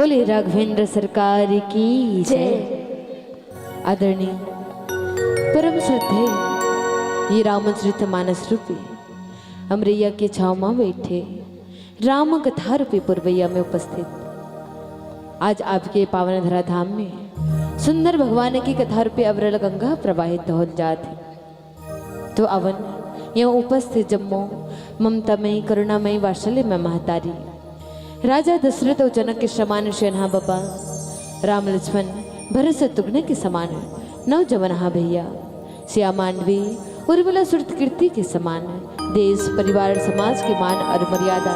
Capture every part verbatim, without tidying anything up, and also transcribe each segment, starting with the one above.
बोले राघवेंद्र सरकार की जय। आदरणीय परम श्रद्धेय ये रामचरित मानस रूपी अमरैया के छांव म बैठे राम कथा रूपी पुरवैया में उपस्थित आज आपके पावन धरा धाम में सुंदर भगवान की कथा रूपी अविरल गंगा प्रवाहित होत जात हे। तो अवन, ये उपस्थित जम्मो ममतामयी, करुणामयी, वात्सल्यमयी महतारी, राजा दशरथ अउ जनक के समान सेना बबा, राम लक्ष्मण भरत शत्रुघ्न के समान नौ जवनहा भैया, सिया मांडवी उर्मिला सुरत कीर्ति के समान देश परिवार समाज के मान अउ मर्यादा,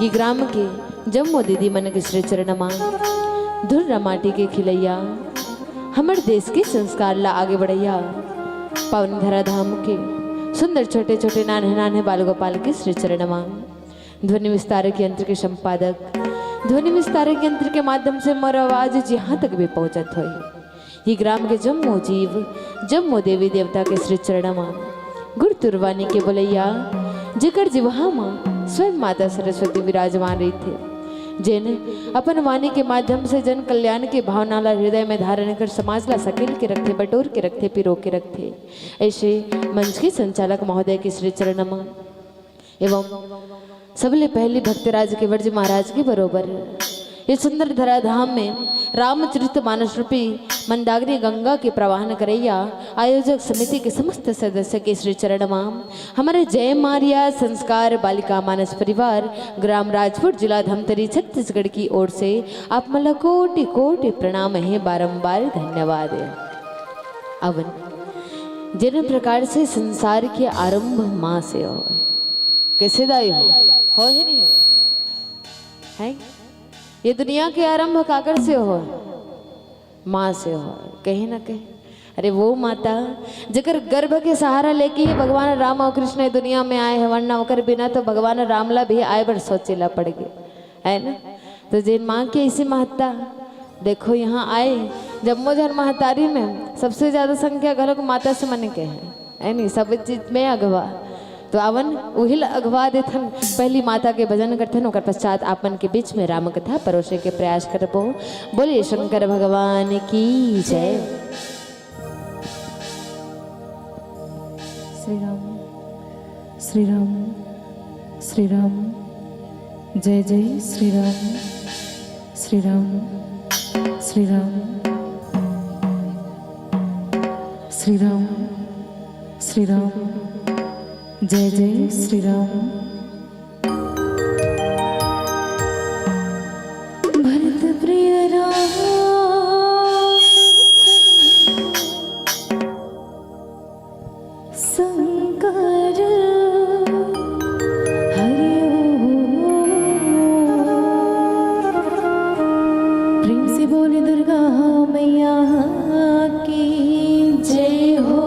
ये ग्राम के जम्मो दीदी मन के श्री चरण मा धुर्रा माटी के खिलैया, हमर देश के संस्कार ला आगे बढ़ैया, पावन धरा धाम के सुंदर छोटे छोटे नान्हे नान्हे बाल गोपाल के श्री चरण मा ध्वनि विस्तारक यंत्र के संपादक, ध्वनि विस्तारक यंत्र के माध्यम से मोर आवाज जिहाँ तक भी पहुँचत होही, ये ग्राम के जम्मो जीव, जम्मो देवी देवता के श्री चरण मा गुरतुर वाणी के बोलैया, जेकर जिवहा मा स्वयं माता सरस्वती विराजमान रहिथे, जेन अपन वाणी के माध्यम से जन कल्याण के भावना ला हृदय में धारण कर समाज ला सकेल के रखथे, बटोर के रखथे, पिरो के रखथे। ऐसे मंच के संचालक महोदय के श्री चरण मा एवं सबले पहली भक्तराज केवट जी महाराज के बरोबर ये सुंदर धरा धाम में रामचरित मानस रूपी मंदाकिनी गंगा के प्रवाहन करैया आयोजक समिति के समस्त सदस्य के श्री चरण मा हमर जय मारिया संस्कार बालिका मानस परिवार, ग्राम राजपुर, जिला धमतरी, छत्तीसगढ़ की ओर से आप मन ला कोटि कोटि प्रणाम हे, बारंबार धन्यवाद हे। अवन, जेन प्रकार से संसार के आरंभ माँ से होय, कैसे दाई हो? होय हे नहीं हो? हैं? ये दुनिया के आरंभ काकर से होय? माँ से होय, कहीं ना कहीं। अरे वो माता, जेकर गर्भ के सहारा लेके ही भगवान राम अउ कृष्ण ये दुनिया में आए हे, वरना ओकर बिना तो भगवान राम ला भी आए बर सोचे ला पड़ गे, है ना? तो जेन माँ के ऐसी महत्ता, देखो यहाँ आए, जम्मो झन महतारी में सबसे ज्यादा संख्या घलोक माता से मन के हे, है नी? सब चीज में अगवा। तो अवन उहिल अगवा देथन, पहली माता के भजन करथन, ओकर पश्चात आप मन के बीच में राम कथा परोसे के प्रयास करबो। बोलिए शंकर भगवान की जय। श्री राम, श्री राम, श्री राम, जय जय श्री राम, श्री राम, श्री राम, श्री राम, श्री राम, जय जय श्री राम। भरत प्रिय राम शंकर हरि ओम। प्रेम से बोले दुर्गा मैया की जय हो।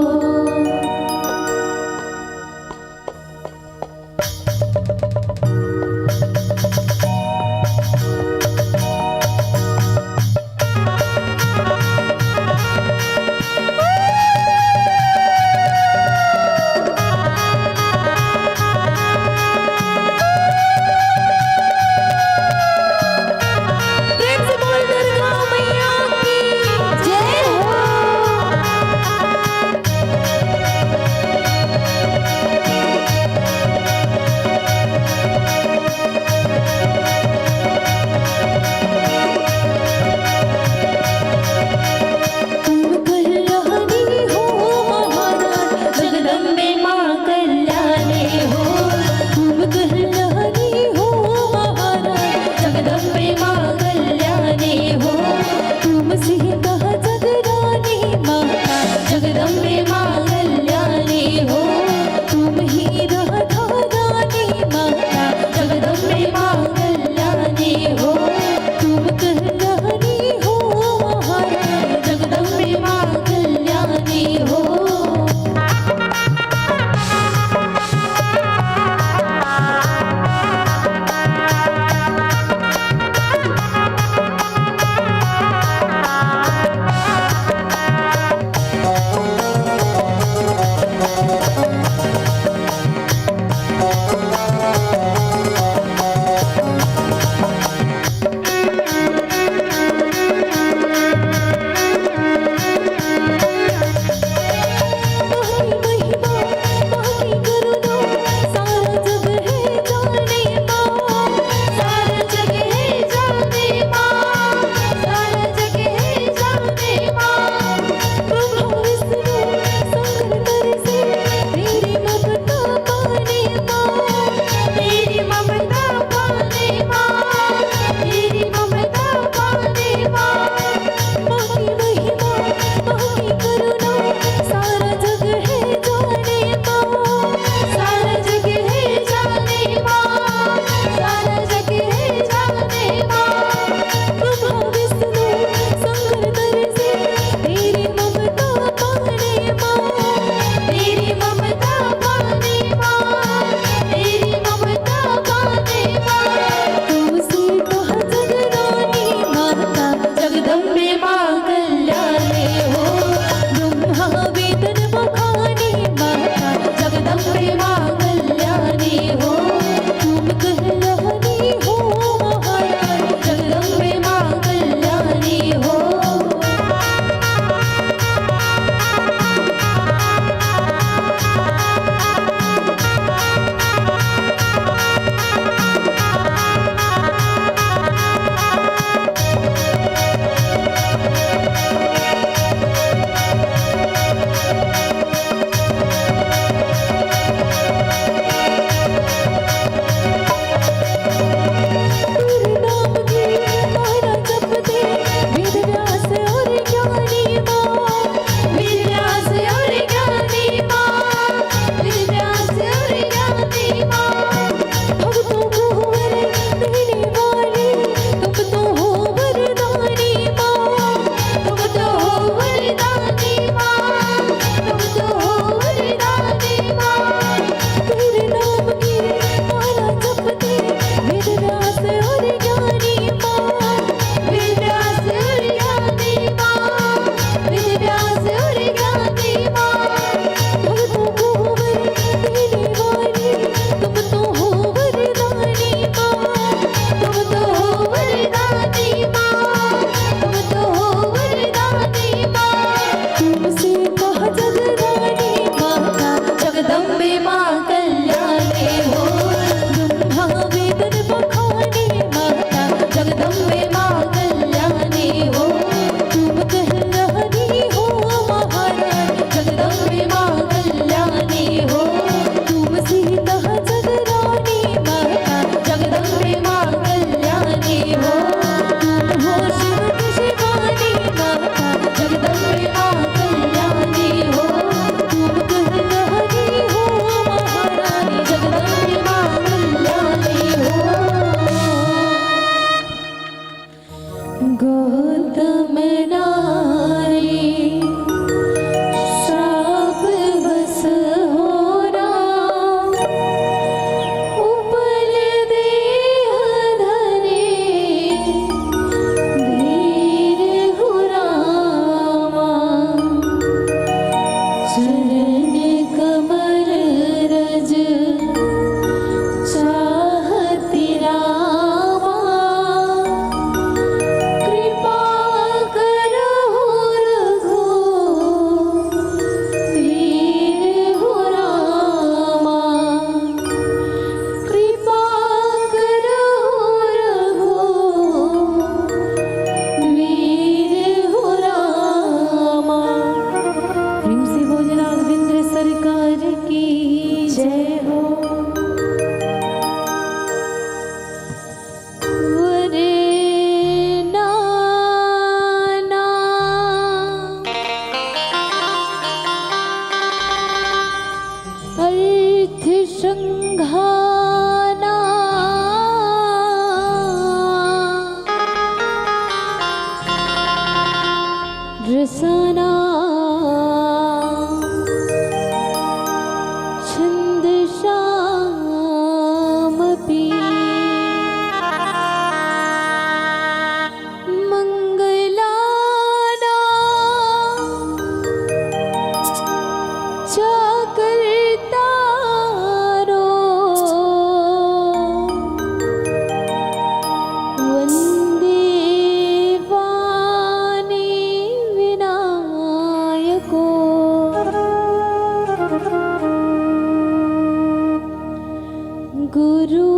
गुरु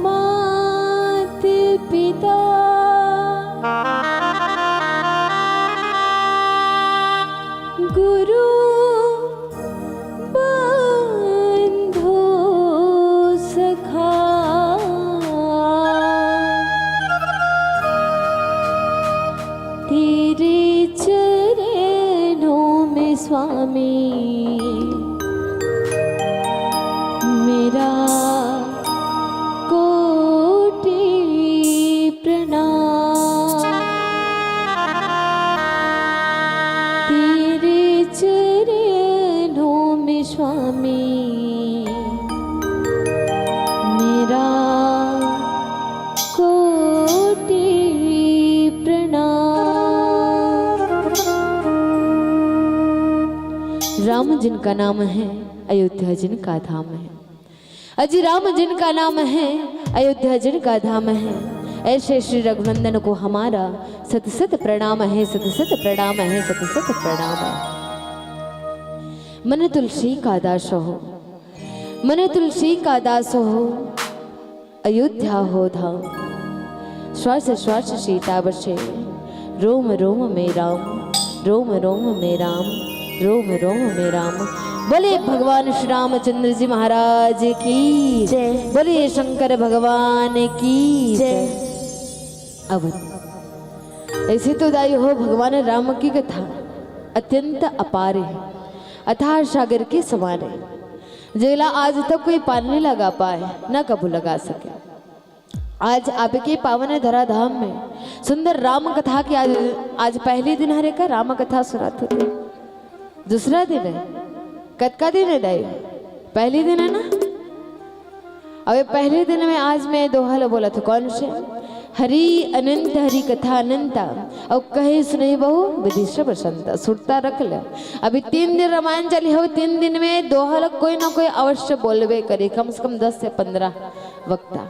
मात पिता, गुरु बंधु सखा, तेरे चरणों में स्वामी मेरा कोटि प्रणाम। तेरे चरणों में स्वामी मेरा कोटि प्रणाम। राम जिनका नाम है, अयोध्या जिनका धाम है। अजी राम जिनका नाम है, अयोध्या जिनका धाम है, ऐसे श्री रघुनंदन को हमारा सत सत प्रणाम है, सत सत प्रणाम है, सत सत प्रणाम है। मन तुलसी का दास हो, मन तुलसी का दास हो, अयोध्या हो धाम। श्वास श्वास सीता बसे, रोम रोम में राम, रोम रोम में राम, रोम रोम में राम। बोले भगवान श्री रामचंद्र जी महाराज की जय। बोले शंकर भगवान की जय। अब ऐसे तो दाई हो, भगवान राम की कथा अत्यंत अपार है, अथाह सागर के समान है, जेला आज तक कोई पार नहीं लगा पाए, ना कभू लगा सके। आज आपके पावन धराधाम में सुंदर राम कथा के आज, आज पहली दिन हरे का राम कथा सुनात होते। दूसरा दिन है, कतका दिन है दाई? पहली दिन है ना? अब ये पहले दिन में आज मैं दोहा लो बोला था, कौन से? हरि अनंत हरि कथा अनंता, और कहे सुनई बहु विधि सब बसंता। सुरता रख ले, अभी तीन दिन रामायण चली हो, तीन दिन में दोहा लो कोई ना कोई अवश्य बोलबे करे, कम से कम दस से पन्द्रह वक्ता।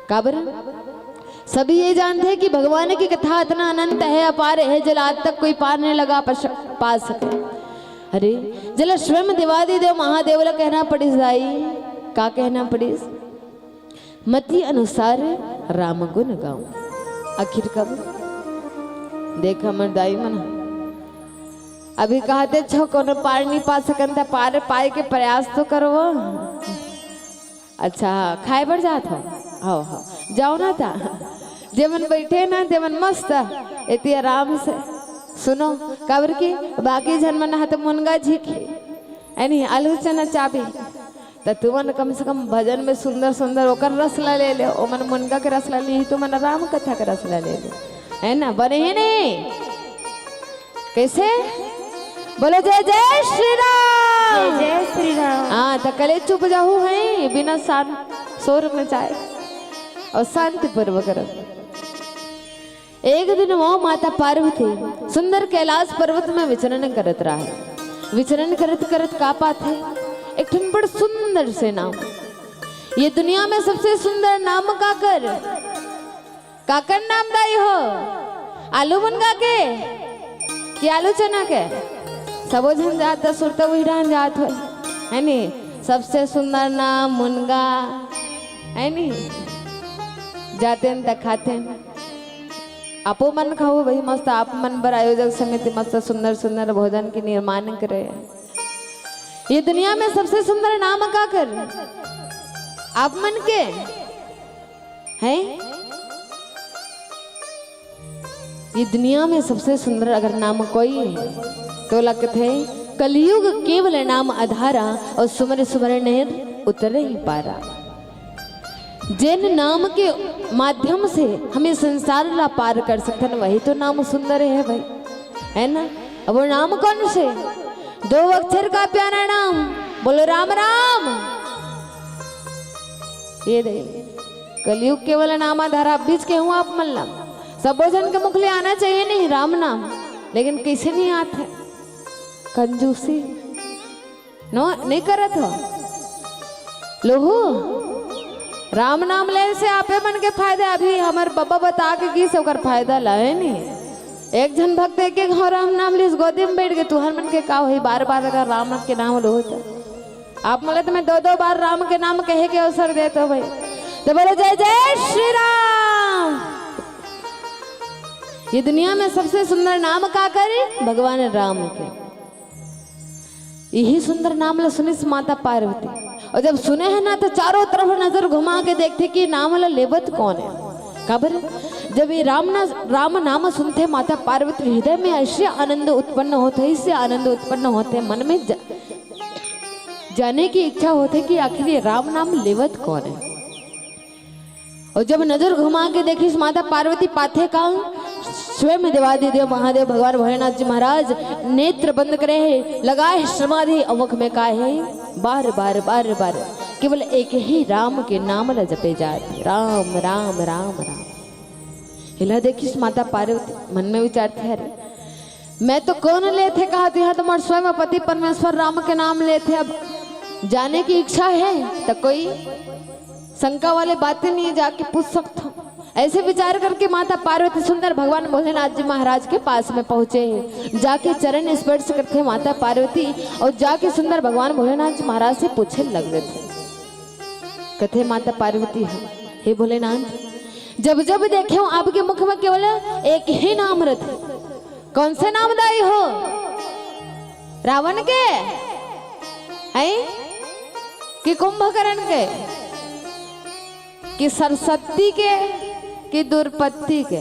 काबर? सभी ये जानते हैं कि भगवान की कथा इतना अनंत है, अपार है, जेला आज तक कोई पार नहीं लगा पा सके। अरे, जेला स्वयं देवादिदेव महादेव ला कहना पड़िस दाई, का कहना पड़िस? मति अनुसार राम गुण गाऊं। आखिर कब? देख हमर दाई मन अभी कहते छो कोनो पार नहीं पा सकन, त पार पाए के प्रयास तो करवो। अच्छा, खाए बर जात हो? हव, हव। जाओ ना ता। जेमन बैठे ना, तेमन मस्त एती आराम से सुनो। काबर की बाकी झन मन ह त मुनगा झींकही, है नी, आलू चना चाबही। त तुमन कम से कम भजन में सुंदर सुंदर ओकर रस ला ले ले, ओमन मुनगा के रस ला ली, तुमन राम कथा के रस ला ले ले, है ना? बने हे नी? कैसे? बोलो जय जय श्री राम। जय जय श्री राम। हाँ, त कले चुप जाहू है, बिना शांत शोर मचाए और शांति पूर्वक रहो। एक दिन वो माता पार्वती सुंदर कैलाश पर्वत में विचरण करत रहा है। विचरण करत करत का पात है, एक ठन बड़ सुंदर से नाम। ये दुनिया में सबसे सुंदर नाम काकर? काकर नाम दाई हो? आलू मुनगा के कि आलू चना के? सबो झन जात, सुरता उही डाहन जात हो, है नी? सबसे सुंदर नाम मुनगा, है नी? जातेन त खातेन। आपो मन खाओ भाई, मस्त आप मन बर आयोजक समिति मस्त सुंदर सुंदर भोजन के निर्माण करे। ये दुनिया में सबसे सुंदर नाम काकर? आप मन के हैं? ये दुनिया में सबसे सुंदर अगर नाम कोई है, तो लगत है कलयुग केवल नाम आधारा, और सुमर सुमर नर उतरहि पारा। जेन नाम के माध्यम से हमें संसार ला पार कर सकथन, वही तो नाम सुंदर है भाई, है ना? अब वो नाम कौन से? दो अक्षर का प्यारा नाम, बोलो राम राम। ये दे कलयुग केवल नामा धारा। अब बीच के हूँ आप मन ला, सबो झन के मुख ले आना चाहिए नहीं राम नाम, लेकिन कैसे नहीं आत है? कंजूसी नो, नहीं करत हो लोहू। राम नाम ले से आपे मन के फायदा। अभी हमर बब्बा बता के गिस ओकर फायदा लाए नहीं। एक झन भक्त एक एक हो राम नाम लिस, गोदी में बैठ के तुहर मन के का होई? बार बार अगर राम के नाम लो तो आप मन ला तो मैं दो दो बार राम के नाम कहे के अवसर देत हो भाई। तो बोलो, जय जय श्री राम। ये दुनिया में सबसे सुंदर नाम का करी? भगवान राम के। यही सुंदर नाम ला सुनिस माता पार्वती। और जब सुने हे ना, तो चारों तरफ नजर घुमा के देखथे कि नाम ला लेवत कोन हे। काबर? जब ये राम ना, राम नाम सुनथे, माता पार्वती हृदय में ऐसे आनंद उत्पन्न होथे, ऐसे आनंद उत्पन्न होथे मन में, जा, जाने की इच्छा होथे कि आखिर ये राम नाम लेवत कोन हे। और जब नजर घुमा के देखिस माता पार्वती, पाथे का स्वयं देवादिदेव महादेव भगवान भोलेनाथ जी महाराज नेत्र बंद करे हे, लगा हे समाधि, अमुख में का हे, बार बार बार बार केवल एक ही राम के नाम ला जपे जात हे, राम राम राम राम। एला देखिस माता पार्वती मन में विचारथे, अरे मैं तो कोन लेथे कहा, तो यहाँ तुम्हार स्वयं पति परमेश्वर राम के नाम लेथे। अब जाने की इच्छा हे तो कोई शंका वाली बातें नहीं हे, जाके पूछ सकथो। ऐसे विचार करके माता पार्वती सुंदर भगवान भोलेनाथ जी महाराज के पास में पहुंचे हे, जाके चरण स्पर्श करथे माता पार्वती और जाके सुंदर भगवान भोलेनाथ जी महाराज से पूछे लग देथे। कथे माता पार्वती हे, हे भोलेनाथ, जब जब देखे हूँ आपके मुख में केवल एक ही नाम रथे। कौन से नाम दाई हो? रावण के? हैं? कि कुंभकर्ण के? कि सरस्वती के? कि दुर्पत्ती के?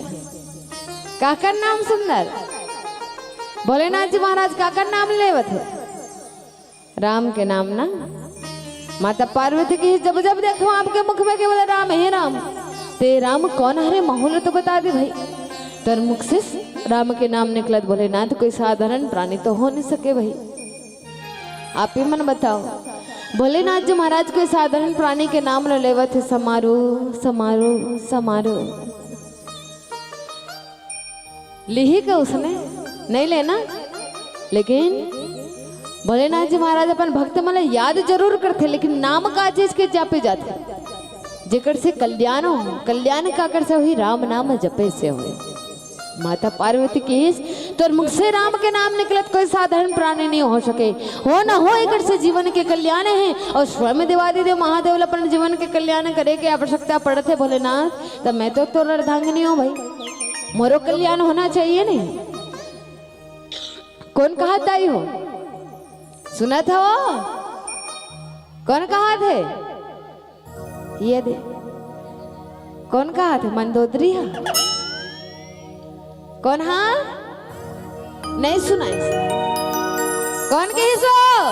काकर नाम सुंदर? भोलेनाथ जी महाराज काकर नाम लेवत हे? राम के नाम ना। माता पार्वती कहिस, जब जब देखो आपके मुख में केवल राम हे राम, ते राम कौन हरे, महूँ ल तो बता दे भाई। तोर मुख से राम के नाम निकलत, भोलेनाथ कोई साधारण प्राणी तो हो नहीं सके भाई। आप ही मन बताओ, भोलेनाथ जी महाराज कोई साधारण प्राणी के नाम ल लेवत हे, समारू समारू समारू। लिही का उसने नहीं लेना, लेकिन भोलेनाथ जी महाराज अपन भक्त मन ला याद जरूर करथे, लेकिन नाम का चीज के जापे जाथे, जेकर से कल्याण हो, कल्याण काकर से होही? राम नाम जपे से होही। माता पार्वती कहिस, तोर मुख से राम के नाम निकलत कोई साधारण प्राणी नहीं हो सके, हो ना हो एकर से जीवन के कल्याण हे। और स्वयं देवादिदेव महादेव ला अपन जीवन के कल्याण करे के आवश्यकता पड़त हे भोलेनाथ, त मैं तो तोर अर्धांगिनी हूँ भाई, मोरो कल्याण होना चाहिए नहीं। कौन कहा दाई हो? सुनत हो? कौन कहा थे? ये दे। कौन कहा थे? मंदोदरी हा? कौन हा? नहीं सुनाइस। कौन कहिस हो?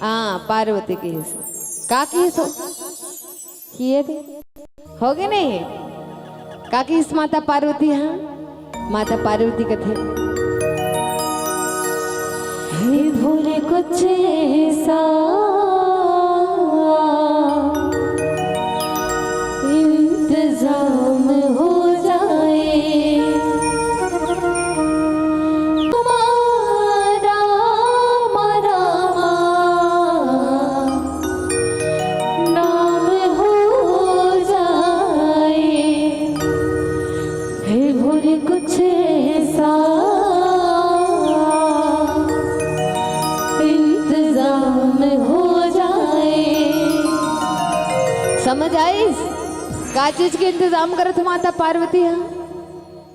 हाँ, पार्वती कहिस। का कहिस हो? किए दे। होगे नहीं? का कहिस माता पार्वती? हाँ, माता पार्वती कथे, हे भोले, कुछ ऐसा इंतजाम हो जाए। रामा, रामा, नाम हो जाए। हे भोले, कुछ ऐसा इंतजाम हो जाए। समझ आइस? का चीज के इंतजाम करत माता पार्वती ह?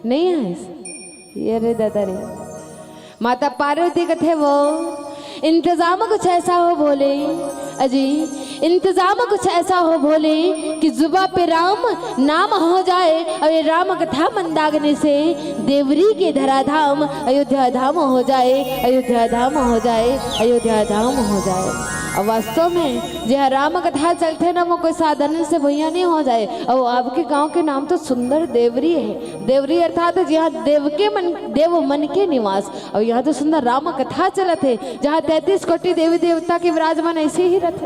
नहीं आइस? ये रे दादा रे। माता पार्वती कथे, वो इंतजाम कुछ ऐसा हो भोले, अजी, इंतजाम कुछ ऐसा हो भोले कि जुबा पे राम नाम हो जाए और ये राम कथा मंदाकिनी से देवरी के धराधाम अयोध्या धाम हो जाए, अयोध्या धाम हो जाए, अयोध्या धाम हो जाए। और वास्तव में जे राम कथा चलथे ना, वो कोई साधारण से भुइयां नहीं हो जाए। और आपके गांव के नाम तो सुंदर देवरी है। देवरी अर्थात जहाँ देव के मन, देव मन के निवास। और यहाँ तो सुंदर राम कथा चलत हे, जहाँ तैंतीस कोटि देवी देवता के विराजमान ऐसे ही रथे।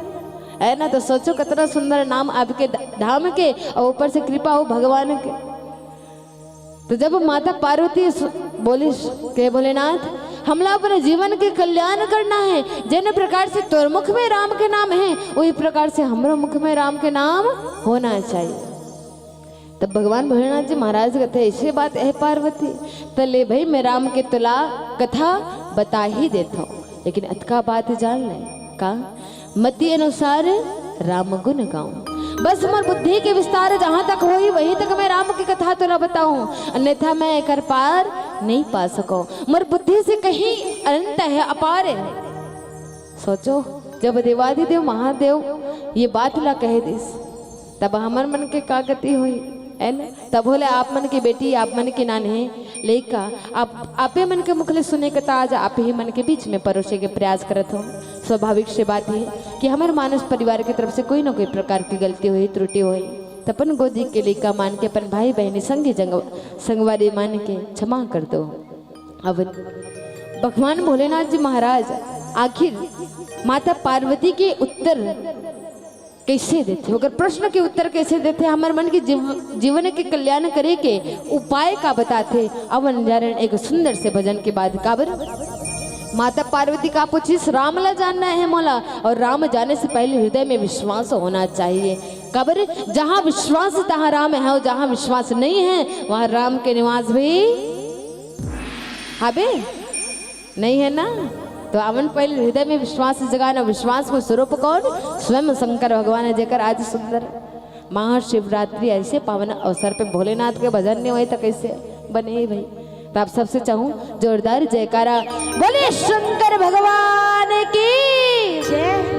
है ना? तो सोचो, कितना सुंदर नाम आपके ध-, धाम के, और ऊपर से कृपा हो भगवान के। तो जब माता पार्वती सु-, बोलिस, कहे, भोलेनाथ, हमला अपने जीवन के कल्याण करना है, जिन प्रकार से तोर मुख में राम के नाम है, वही प्रकार से हमरो मुख में राम के नाम होना चाहिए। तब भगवान भोलेनाथ जी महाराज कथे, ऐसे बात है पार्वती, त ले भाई, मैं राम के तोला कथा बता ही देत हूँ, लेकिन अतका बात जान ले, का? मति अनुसार राम गुण गाऊं। बस हमर बुद्धि के विस्तार जहां तक होही, वहीं तक मैं राम की कथा तोला बताऊं, अन्यथा मैं एकर पार नहीं पा सकूं। मोर बुद्धि से कहीं अनंत है, अपार है। सोचो, जब देवादिदेव महादेव ये बात ला कहे दिस, तब हमर मन के का गति होही, है ना? तब होले आप मन के बेटी, आप मन के नान्हे लइका, आप, आपे मन के मुख ले सुने के, त आज आप ही मन के बीच में परोसे के प्रयास करत हो। स्वाभाविक से बात है कि हमर मानस परिवार के तरफ से कोई ना कोई प्रकार की गलती होही, त्रुटि होही, त अपन गोदी के लइका मान के, अपन भाई बहनी, संगी जंग-, संगवारी मान के क्षमा कर दो। अब भगवान भोलेनाथ जी महाराज आखिर माता पार्वती के उत्तर कइसे देथे, ओकर प्रश्न के उत्तर कइसे देथे, हमर मन के जीव-, जीवन के कल्याण करे के उपाय का बताथे, अवन जानन एक सुंदर से भजन के बाद। काबर माता पार्वती का पूछिस, "राम ला जानना है मोला, और राम जाने से पहले हृदय में विश्वास होना चाहिए।" काबर जहाँ विश्वास तहाँ राम है, और जहाँ विश्वास नहीं है, वहाँ राम के निवास भी हबे नहीं है ना? तो अवन पहले हृदय में विश्वास जगाना। विश्वास को स्वरूप कौन? स्वयं शंकर भगवान है, जेकर आज सुंदर महाशिवरात्रि ऐसे पावन अवसर पे भोलेनाथ के भजन नहीं होए तो कैसे बने भाई? तो आप सबसे चाहूं जोरदार जयकारा, बोले शंकर भगवान की जय।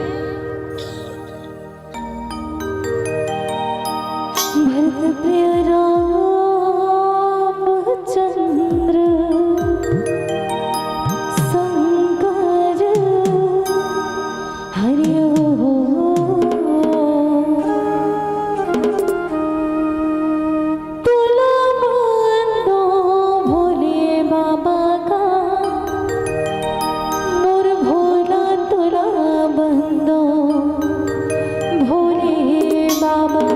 भरत प्रिय रामचंद्र शंकर हरि ओम। तोला बंदो भोले बाबा का, मोर भोला तोला बंदो भोले बाबा।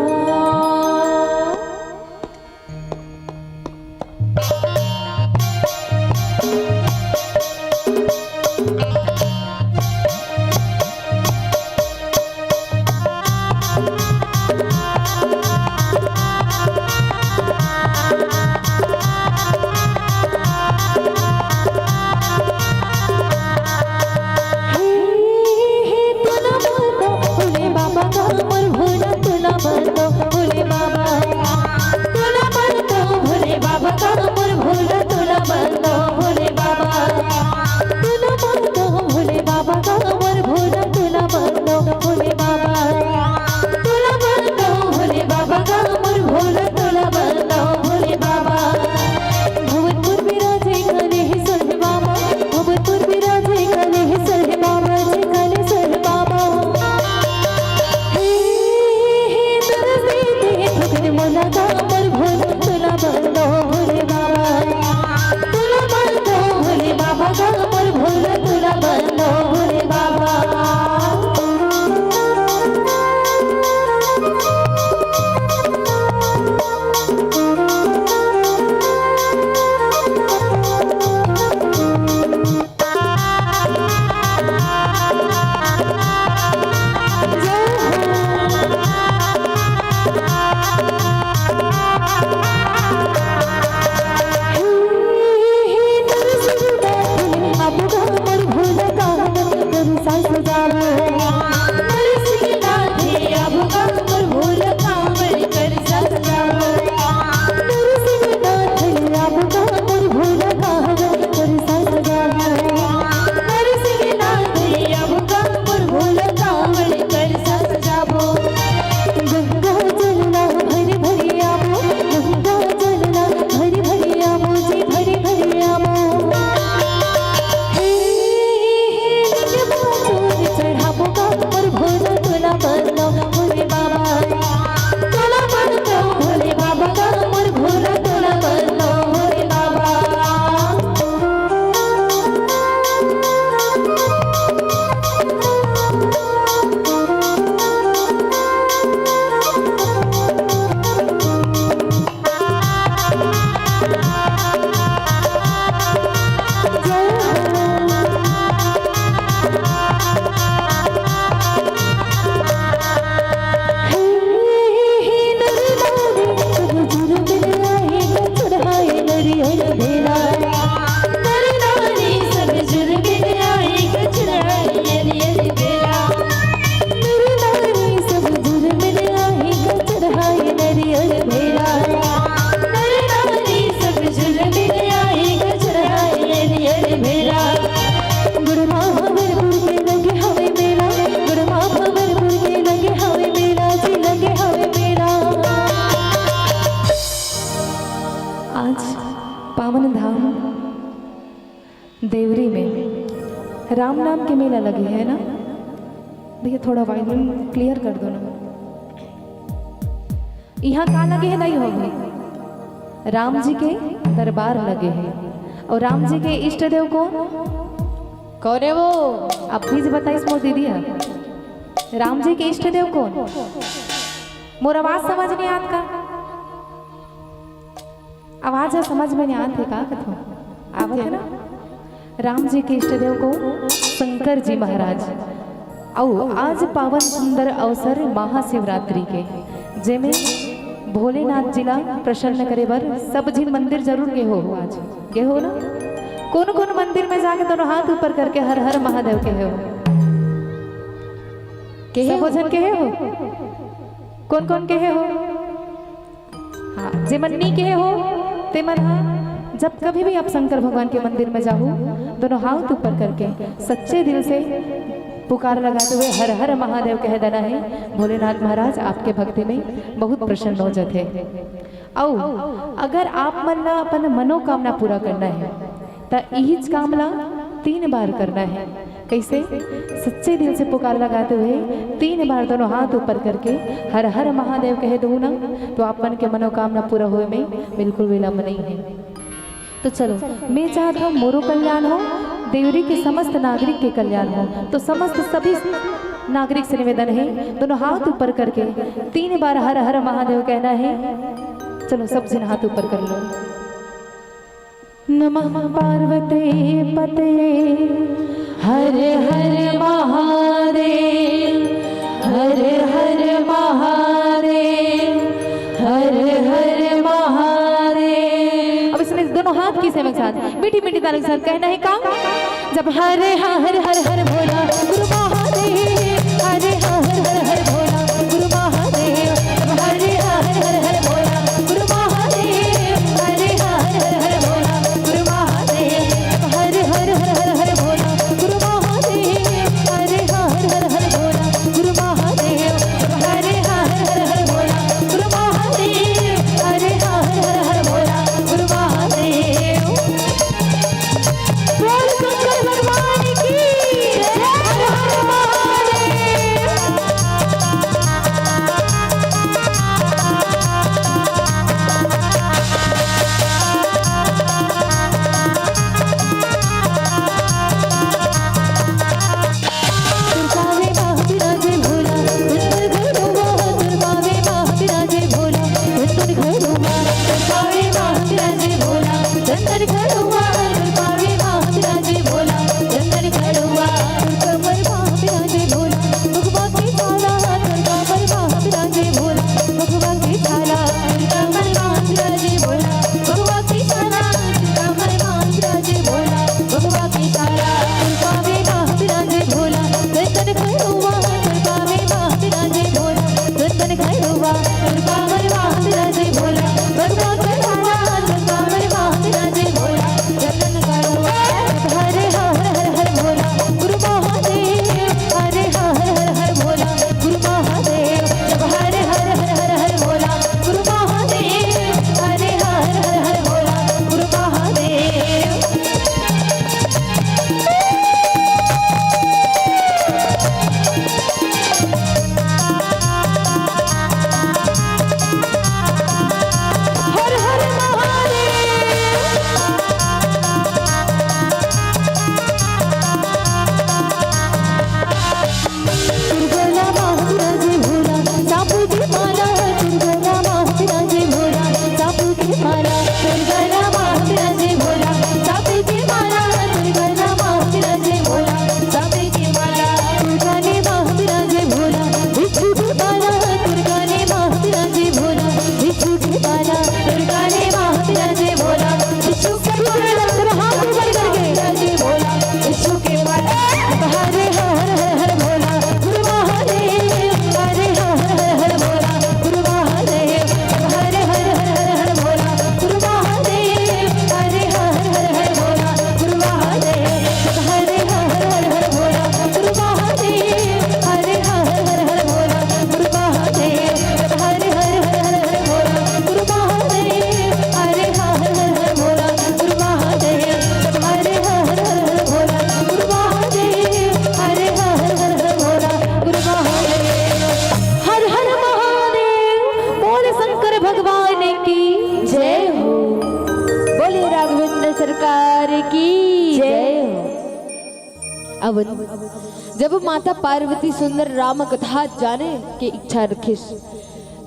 राम नाम के मेला लगे हे ना भैया, थोड़ा वॉल्यूम क्लियर कर दो ना। इहाँ का लगे हे, नहीं होगे, राम जी के दरबार लगे हे। अउ राम जी के इष्ट देव कोन? कौन हे वो? आप भी बताइस मोर दीदी ह। राम जी के इष्ट देव कोन? मोर आवाज समझ नइ आत का? आवाज ह समझ में नइ आत हे का कथो? आवत हे ना? राम जी के इष्ट देव कोन? शंकर जी महाराज। अउ आज पावन सुंदर अवसर महाशिवरात्रि के, जेमे भोलेनाथ जी ला प्रसन्न करे बर सब झिन मंदिर जरूर गे हो। आज गे हो ना? कोन कोन मंदिर में जाके दोनों हाथ ऊपर करके हर हर महादेव कहे हो? कहे सबो हो? झन कहे हो? कोन कोन कहे हो? हाँ, जेमन नी कहे हो, तेमन हा जब कभी भी आप शंकर भगवान के मंदिर में जाहू, दोनों हाथ ऊपर करके सच्चे दिल से पुकार लगाते हुए हर हर महादेव कह देना हे। भोलेनाथ महाराज आपके भक्ति में बहुत प्रसन्न हो जाते हैं। अउ अगर आप मन ला अपन मनोकामना पूरा करना हे, त इहिच काम ला तीन बार करना हे। कैसे? सच्चे दिल से पुकार लगाते हुए तीन बार दोनों हाथ ऊपर करके हर हर महादेव कह दो ना, तो आप मन के मनोकामना पूरा होए में बिल्कुल विलंब नहीं है। तो चलो, मैं चाहत हूँ मोरो कल्याण हो, देवरी के समस्त नागरिक के कल्याण हो। तो समस्त सभी नागरिक से निवेदन है, दोनों हाथ ऊपर करके तीन बार हर हर महादेव कहना है। चलो, सब जन हाथ ऊपर कर लो। नमः पार्वती पते, हर हर महादेव, हर हर महादेव, हर हर महादेव। अब इसमें दोनों हाथ की सेवा के साथ, मीठी मीठी ताली के साथ कहना है काम। जब हरे हा हर हर हर भोला गुरु महादेव, हरे हा हर हर हर भोला गुरु महादेव, जब हरे हा हर हर हर भोला गुरु महादेव, हरे हा हर हर हर भोला गुरु महादेव, जब हरे हर हर हर हर भोला गुरु महादेव, हरे हा हर हर हर भोला गुरु महादेव, जब हरे हा हर हर हर भोला गुरु महादेव, हरे हा हर हर हर भोला गुरु महादेव। बोल शंकर भगवान की जय। हर हर भगवान की जय हो। बोलिए राघवेंद्र सरकार की जय हो। अब जब माता पार्वती सुंदर राम कथा जाने के इच्छा रखिस,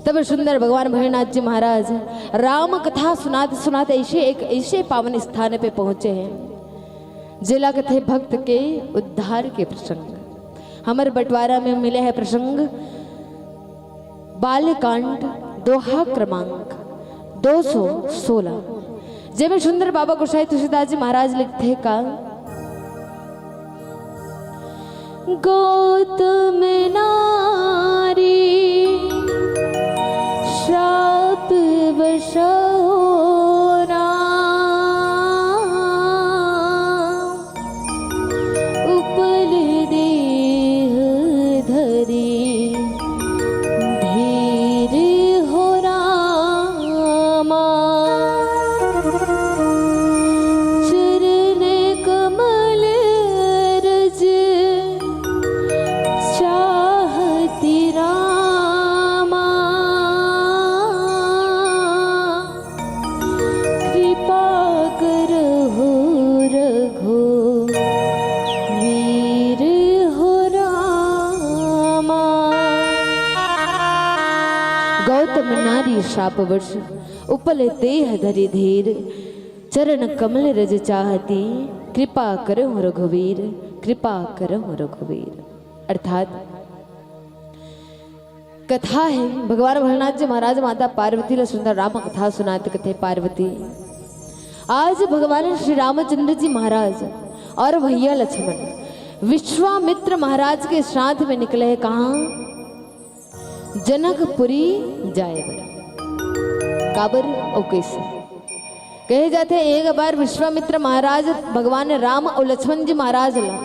तब सुंदर भगवान भोलेनाथ जी महाराज राम कथा सुनाते सुनाते ऐसे एक ऐसे पावन स्थान पे पहुंचे हैं, जेला कथे भक्त के उद्धार के प्रसंग। हमर बंटवारा में मिले है प्रसंग बालकांड, दोहा क्रमांक दो सौ सोलह, जेमे सुंदर बाबा गोसाई तुलसीदास जी महाराज लिखथे का, गौतम नारी श्राप वश होना, उपल देह धरी धीर हो रामा। चरण कमल रज चाहति रामा। कृपा करहु रघुवीर हो रामा। गौतम नारी शाप वश, उपल देह धरि धीर। चरण कमल रज चाहति, कृपा करहु रघुवीर, कृपा करहु रघुवीर। अर्थात कथा है, भगवान भोलेनाथ जी महाराज माता पार्वती ला सुंदर राम कथा सुनात कथे, पार्वती, आज भगवान श्री रामचंद्र जी महाराज और भैया लक्ष्मण विश्वामित्र महाराज के श्राद्ध में निकले हैं। कहाँ? जनकपुरी जाए बर। काबर अउ कइसे? कहे जाथे, एक बार विश्वामित्र महाराज भगवान राम अउ लक्ष्मण जी महाराज ला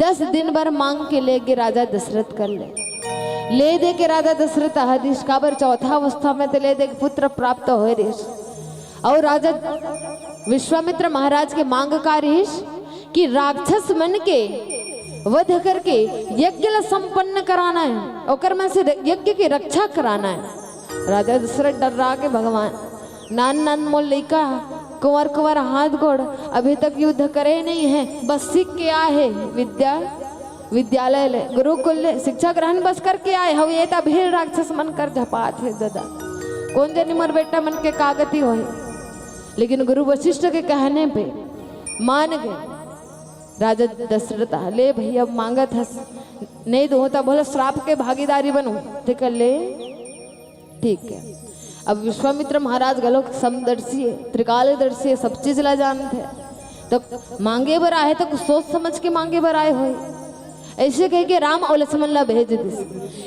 दस दिन बर मांग के ले गे राजा दशरथ कर ले। ले दे के राजा दशरथ आदिश काबर चौथा अवस्था में ते ले दे के पुत्र प्राप्त होए रिस। अउ राजा विश्वामित्र महाराज के मांग का रिस कि राक्षस मन के वध करके यज्ञ ला संपन्न कराना है, ओकर मन से यज्ञ के रक्षा कराना है। राजा दशरथ डर्रा के, भगवान, नान नान मोर लइका, कुंवर कुंवर हाथ गोड़, अभी तक युद्ध करे नहीं है, बस सीख के आए है विद्या, विद्यालय ले, गुरुकुल ले शिक्षा ग्रहण बस करके आए हव, ये त अभी राक्षस मन कर झपात है ददा। कोन जनी मोर बेटा मन के का गति होही। लेकिन गुरु वशिष्ठ के कहने पे मान गए राजा दशरथ। ले भैया, मांगत हस, नहीं दूं त भला श्राप के भागीदारी बनूं, ते कर ले। ठीक है। अब विश्वामित्र महाराज घलोक समदर्शी है, त्रिकालदर्शी है, सब चीज ला जानत है। तो मांगे बर आए तो कुछ सोच समझ के मांगे बर आए होए। ऐसे कह के राम अउ लक्ष्मण ला भेज दिस।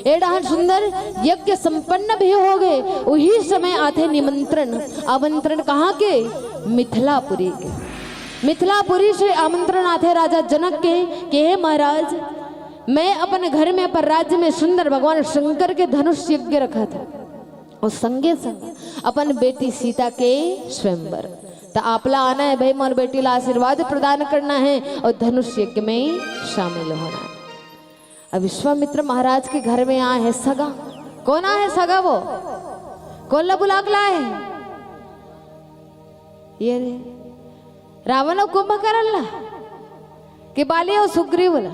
ए डहर सुंदर यज्ञ संपन्न भी हो गए। उही समय आथे निमंत्रण, आमंत्रण कहाँ के? मिथिलापुरी के। मिथिलापुरी से आमंत्रण आथे राजा जनक के कि हे महाराज, मैं अपन घर में, अपन राज्य में सुंदर भगवान शंकर के धनुष यज्ञ रखत हंव। अउ संगे संग अपन बेटी सीता के स्वयंवर। त आप ला आना है भाई, मोर बेटी ला आशीर्वाद प्रदान करना है अउ धनुष यज्ञ में शामिल होना है। अब विश्वामित्र महाराज के घर में आए है सगा। कोन आए है सगा वो? कोन ला बुला के लाए है? ये रे, रावण अउ कुंभकर्ण ला, कि बाली अउ सुग्रीव ला?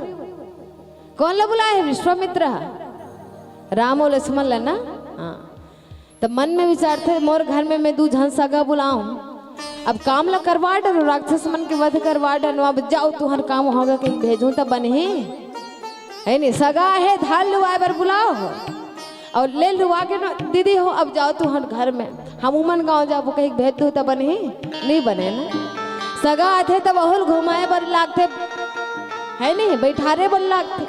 कोन ला बुलाए हे? विश्वामित्र ह। राम अउ लक्ष्मण ला ना? हाँ। त मन में विचारथे, मोर घर में मैं दू झन सगा बुलाऊं, अब काम ला करवा डरो, राक्षस मन के वध करवा डरो, अब जाओ तुहर काम होगे कहिके भेजूं त बनही। है नी, सगा हे धान लुवाए बर बुलाओ हो। अउ ले लुवा के ना, दीदी हो, अब जाओ तुहर घर में, हम उमन गांव जाबो कहिके भेज दू त बनही? नहीं बने ना। सगा आथे त वहू ल घुमाए बर लागथे, है नहीं, बैठारे बर लागथे।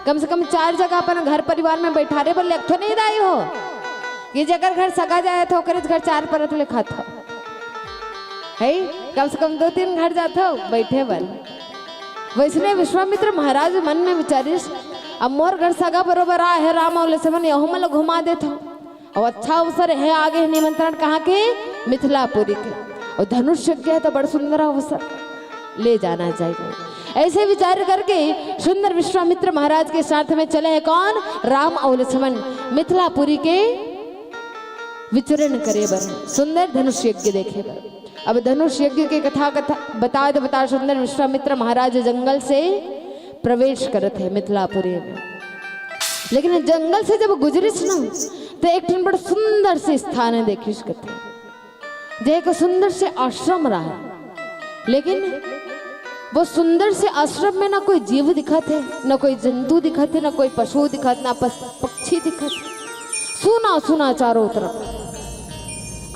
कम से कम चार जगह अपन घर परिवार में बैठारे बर लागथे नहीं दाई हो, कि जेकर घर सगा जाए थे ओकरे घर चार परत ले खात हो, है, कम से कम दो तीन घर जात हो बैठे बर। वैसने विश्वामित्र महाराज मन में विचारिस, अब मोर घर सगा बरोबर आए हे राम अउ लक्ष्मण, यहू मन ल घुमा देथंव। अउ अच्छा अवसर हे, आगे हे निमंत्रण कहाँ के? मिथिलापुरी के। अउ धनुष यज्ञ हे त बड़ सुंदर अवसर, ले जाना चाहिए। ऐसे विचार करके सुंदर विश्वामित्र महाराज के साथ में चले हे कौन? राम अउ लक्ष्मण मिथिलापुरी के विचरण करे बर, सुंदर धनुष यज्ञ देखे बर। अब धनुष यज्ञ के कथा, कथा बतात बतात सुंदर विश्वामित्र महाराज जंगल से प्रवेश करत हे मिथिलापुरी में। लेकिन जंगल से जब गुजरिस न, तो एक ठन बड़ सुंदर से स्थान देखिस कथे, जे एक सुंदर से आश्रम रहा। लेकिन वो सुंदर से आश्रम में ना कोई जीव दिखत हे, ना कोई जंतु दिखत हे, ना कोई पशु दिखत, ना पस-, पक्षी दिखत। सूना सूना चारों तरफ,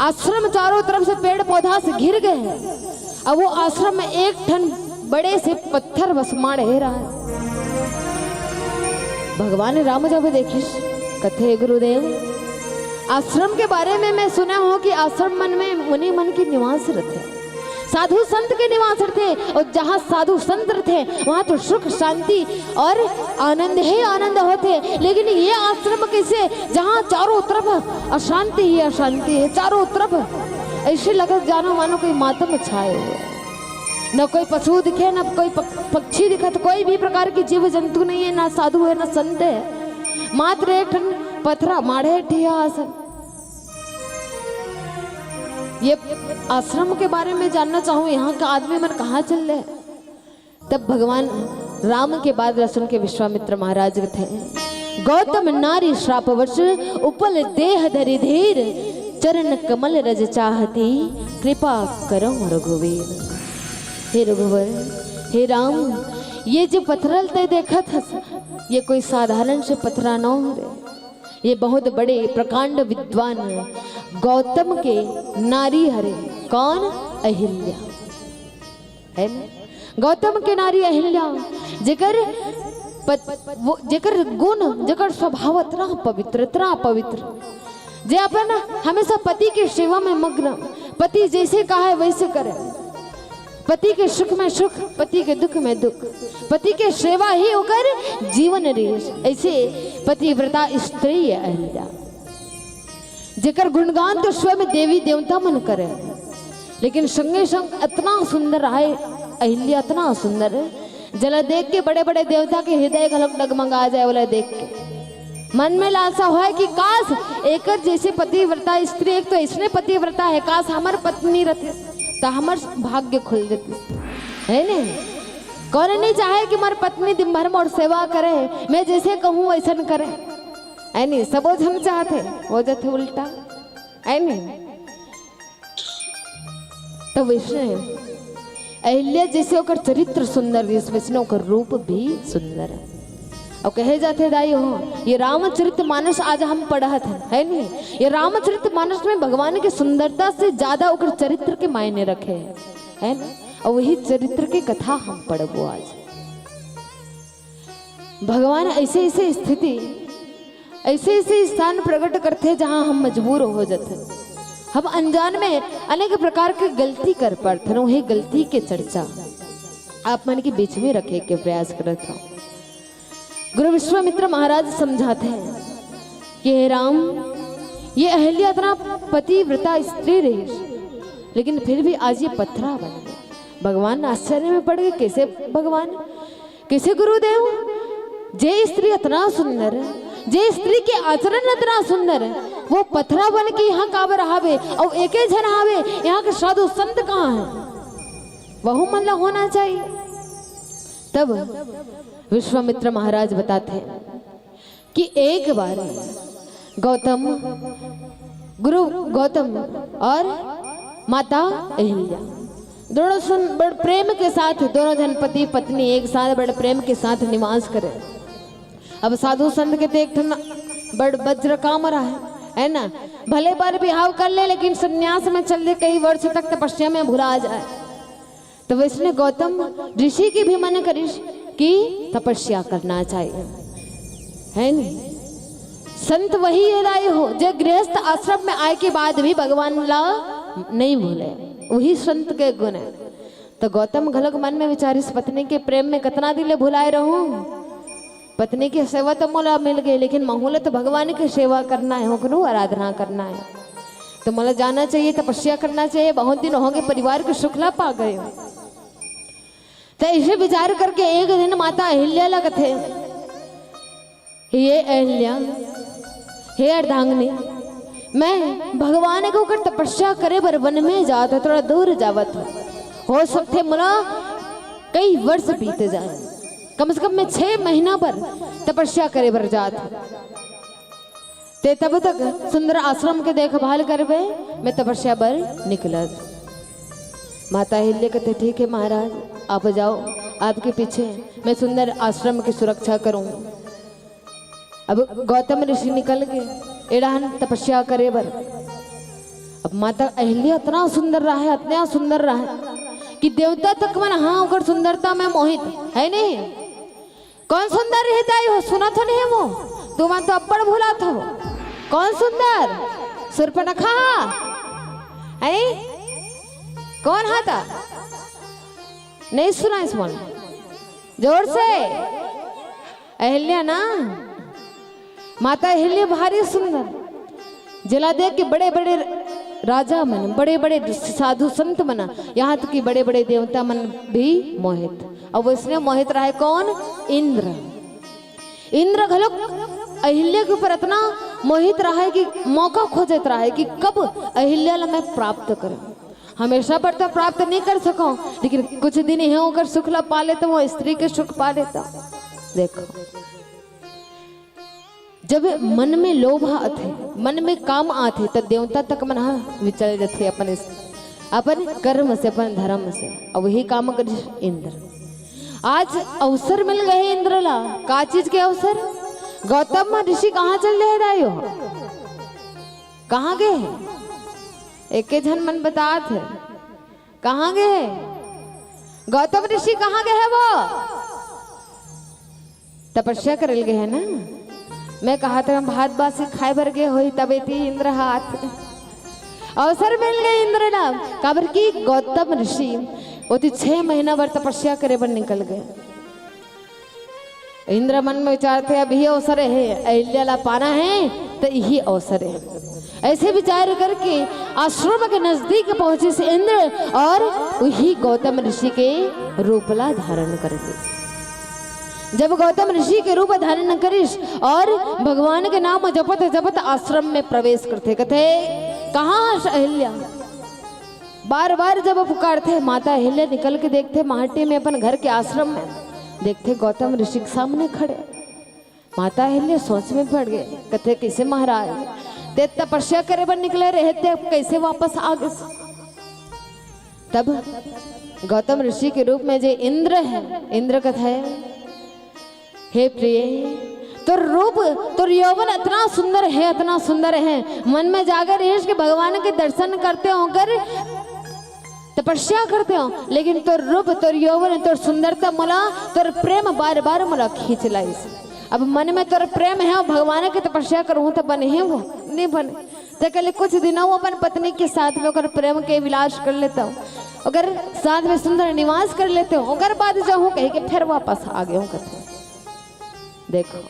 आश्रम चारों तरफ से पेड़ पौधा से घिर गए हे। अब वो आश्रम में एक ठन बड़े से पत्थर बस माढ़े रहा हे। भगवान राम जब देखिस, कथे, गुरुदेव, आश्रम के बारे में मैं सुना हूँ कि आश्रम मन में मुनि मन के निवास रथे, साधु संत के निवास रथे, और जहाँ साधु संत रथे, वहाँ तो सुख, शांति और आनंद ही आनंद होथे। लेकिन ये आश्रम कैसे, जहाँ चारों तरफ अशांति ही अशांति हे, चारों तरफ ऐसे लगत जानो मानो कोई मातम छाए हुए हे। न कोई पशु दिखे, न कोई पक-, पक्षी दिखत, कोई भी प्रकार की जीव जंतु नहीं हे, ना साधु हे, ना संत हे, मात्र एक ठन पथरा माढ़े ठिया असन। ये आश्रम के बारे में जानना चाहूँ, यहाँ का आदमी मन कहाँ चल रहे। तब भगवान राम के बात ला सुन के विश्वामित्र महाराज कथे, गौतम नारी श्रापवश, उपल देह धरि धीर, चरण कमल रज चाहती, कृपा करहु रघुवीर। हे रघुवर, हे राम, ये जो पथरा ल तैं देखत हस, ये कोई साधारण से पथरा न हरे। ये बहुत बड़े प्रकांड विद्वान गौतम के नारी हरे। कौन? अहिल्या। हे ना? गौतम के नारी अहिल्या, जेकर पत-, वो, जेकर गुण, जेकर स्वभाव इतना पवित्र, इतना पवित्र, जे अपन हमेशा पति के सेवा में मग्न, पति जैसे कहे वैसे करे, पति के सुख में सुख, पति के दुख में दुख, पति के सेवा ही ओकर जीवन रहिस। ऐसे पतिव्रता स्त्री हे अहिल्या, जेकर गुणगान तो स्वयं देवी देवता मन करे, लेकिन संगे संग इतना सुंदर आए अहिल्या, इतना सुंदर, जेला देख के बड़े बड़े देवता के हृदय घलोक डगमगा जाए, ओला देख के मन में लालसा होय कि काश एकर जैसे पतिव्रता स्त्री, एक तो इसने पतिव्रता हे, काश हमर पत्नी रहती त हमर भाग्य खुल देती, हे ने? कौन नहीं चाहे कि मोर पत्नी दिन भर मोर सेवा करे, मैं जैसे कहूँ वैसन करे, हे नहीं? सबो झन चाहते, हो जाते उल्टा, हे नहीं? तो वैसने अहिल्या जैसे ओकर चरित्र सुंदर रहिस, वैसने ओकर रूप भी सुंदर हे। अउ कहे जाथे दाई हो, ये रामचरित मानस आज हम पढ़त हन, हे नहीं? ये रामचरित मानस में भगवान के सुंदरता से ज्यादा ओकर चरित्र के मायने रखे हे, हे ना? अउ वही चरित्र के कथा हम पढ़बो आज। भगवान ऐसे ऐसे स्थिति, ऐसे ऐसे स्थान प्रकट करथे, जहाँ हम मजबूर हो जाथन। हम अनजान में अनेक प्रकार के गलती कर पड़थन, वही गलती के चर्चा आप मन के बीच में रखे के प्रयास करत हूँ। गुरु विश्वामित्र महाराज समझाते हैं कि हे राम, ये अहिल्या इतना पतिव्रता स्त्री रही, लेकिन फिर भी आज ये पथरा बन गई। भगवान आश्चर्य में पड़ गए, कैसे भगवान, कैसे गुरुदेव, जे स्त्री इतना सुंदर, जे स्त्री के आचरण इतना सुंदर, वो पथरा बन के यहाँ काबर हावे, और एके झन हावे, यहाँ के साधु संत कहाँ है? वहू मन ला होना चाहिए। तब विश्वामित्र महाराज बताते हैं कि एक बार गौतम, गुरु गौतम और माता अहिल्या दोनों सुन बड़ प्रेम के साथ, दोनों जन पति पत्नी एक साथ बड़ प्रेम के साथ निवास करे। अब साधु संत के तो एक ठन बड़ वज्र काम रहा है, है ना? भले बार बिहाव कर ले, लेकिन संन्यास में चल दे, कई वर्ष तक तपस्या में भुला जाए। तो वैसने गौतम ऋषि के भी मन करिस कि तपस्या करना चाहिए, है नहीं? संत वही हे दाई हो, जे गृहस्थ आश्रम में आए के बाद भी भगवान ला नहीं भूले, वही संत के गुण है। तो गौतम घलोक मन में विचारिस, पत्नी के प्रेम में कतना दिन ले भुलाए रहूं, पत्नी के सेवा तो मोला मिल गई, लेकिन महू ला तो भगवान के सेवा करना है, ओकरो आराधना करना है। तो मोला जाना चाहिए, तपस्या करना चाहिए, बहुत दिन हो गए, परिवार के सुख ला पा गए हो। तो ऐसे विचार करके एक दिन माता अहिल्या ला कथे, हे अहिल्या, हे अर्धांगिनी, मैं भगवान के ऊपर तपस्या करे बर वन में जात हूँ, थोड़ा दूर जावत हूँ। हो सकथे मोला कई वर्ष बीत जाए, कम से कम मैं छह महीना बर तपस्या करे बर जात हूँ। ते तब तक सुंदर आश्रम के देखभाल करबे, मैं तपस्या बर निकलत। माता अहिल्या कहते, "ठीक है महाराज, आप जाओ, आपके पीछे मैं सुंदर आश्रम की सुरक्षा करूँ।" अब गौतम ऋषि निकल के एड़ाहन तपस्या करे बर। अब माता अहिल्या इतना सुंदर रहे, इतना सुंदर रहे कि देवता तक मन हाँ ओकर सुंदरता में मोहित, है नहीं? कौन सुंदर रहता है वो? सुना तो नहीं वो? तुमन तो अब्बड़ भुलात हो। कौन सुंदर? सुर्पनखा? है? कौन हा ता? नहीं सुना इस मन। जोर से। अहिल्या ना, माता अहिल्या भारी सुंदर। जेला देख के बड़े-बड़े राजा मन, बड़े-बड़े साधु संत मन, यहाँ तक कि बड़े-बड़े देवता मन भी मोहित। अब उसने मोहित रहे कौन? इंद्र। इंद्र घलोक अहिल्या के ऊपर इतना मोहित रहे कि मौका खोजत रहे कि कब अहिल्या ला मैं प्राप्त करूं। हमेशा बर तो प्राप्त नहीं कर सकूं, लेकिन कुछ दिन हे ओकर सुख ला पा लेता हूँ, स्त्री के सुख पा लेता हूँ। देखो, जब मन में लोभ आथे, मन में काम आथे, त देवता तक मन ह विचल जथे अपन, अपन कर्म से, अपन धर्म से। अउ वही काम करिस इंद्र। आज अवसर मिल गए इंद्र ला। का चीज के अवसर? गौतम ऋषि कहाँ चल रहे दाई हो? कहाँ गए हैं? एके झन मन बतात हे। कहाँ गए हैं? गौतम ऋषि कहाँ गए हैं वो? तपस्या करल गए हैं ना। मैं कहा था, भात बासी खाए बर गए होही, तब एती इंद्र हाथ। अवसर मिल गए इंद्र ला, काबर कि गौतम ऋषि ओती छह महीना बर तपस्या करे बर निकल गए। इंद्र मन में विचारथे, अब यही अवसर है, अहिल्या ला पाना है तो यही अवसर है। ऐसे विचार करके आश्रम के नजदीक पहुंचिस इंद्र और वही गौतम ऋषि के रूप ला धारण कर लिस। जब गौतम ऋषि के रूप धारण करिस और भगवान के नाम जपत जपत आश्रम में प्रवेश करथे, कथे, "कहाँ हस अहिल्या?" बार बार जब पुकारथे, माता अहिल्या निकल के देखथे माटी में अपन घर के आश्रम में, देखथे गौतम ऋषि के सामने खड़े। माता अहिल्या सोच में पड़ गए, कथे, "कैसे महाराज, ते तपस्या करे बर निकले रहे, ते अब कैसे वापस आ गए?" तब गौतम ऋषि के रूप में जे इंद्र है, इंद्र कथे, "हे प्रिय, तोर रूप, तोर यौवन इतना सुंदर है, इतना सुंदर है, मन में जागे रहिस कि भगवान के दर्शन करते हों, कर तपस्या करते हों, लेकिन तोर रूप, तोर यौवन, तोर सुंदरता मोला, तोर प्रेम बार बार मोला खींच लाइस। अब मन में तोर प्रेम है, भगवान के तपस्या करूँ तो बने है वो? नहीं बने।" ते कहले, "कुछ दिन वो अपन पत्नी के साथ में ओकर प्रेम के विलास कर लेता हूँ, ओकर साथ में सुंदर निवास कर लेते हूँ, ओकर बाद जाहूँ," कह के फिर वापस आ गए हूँ कथे। देखो,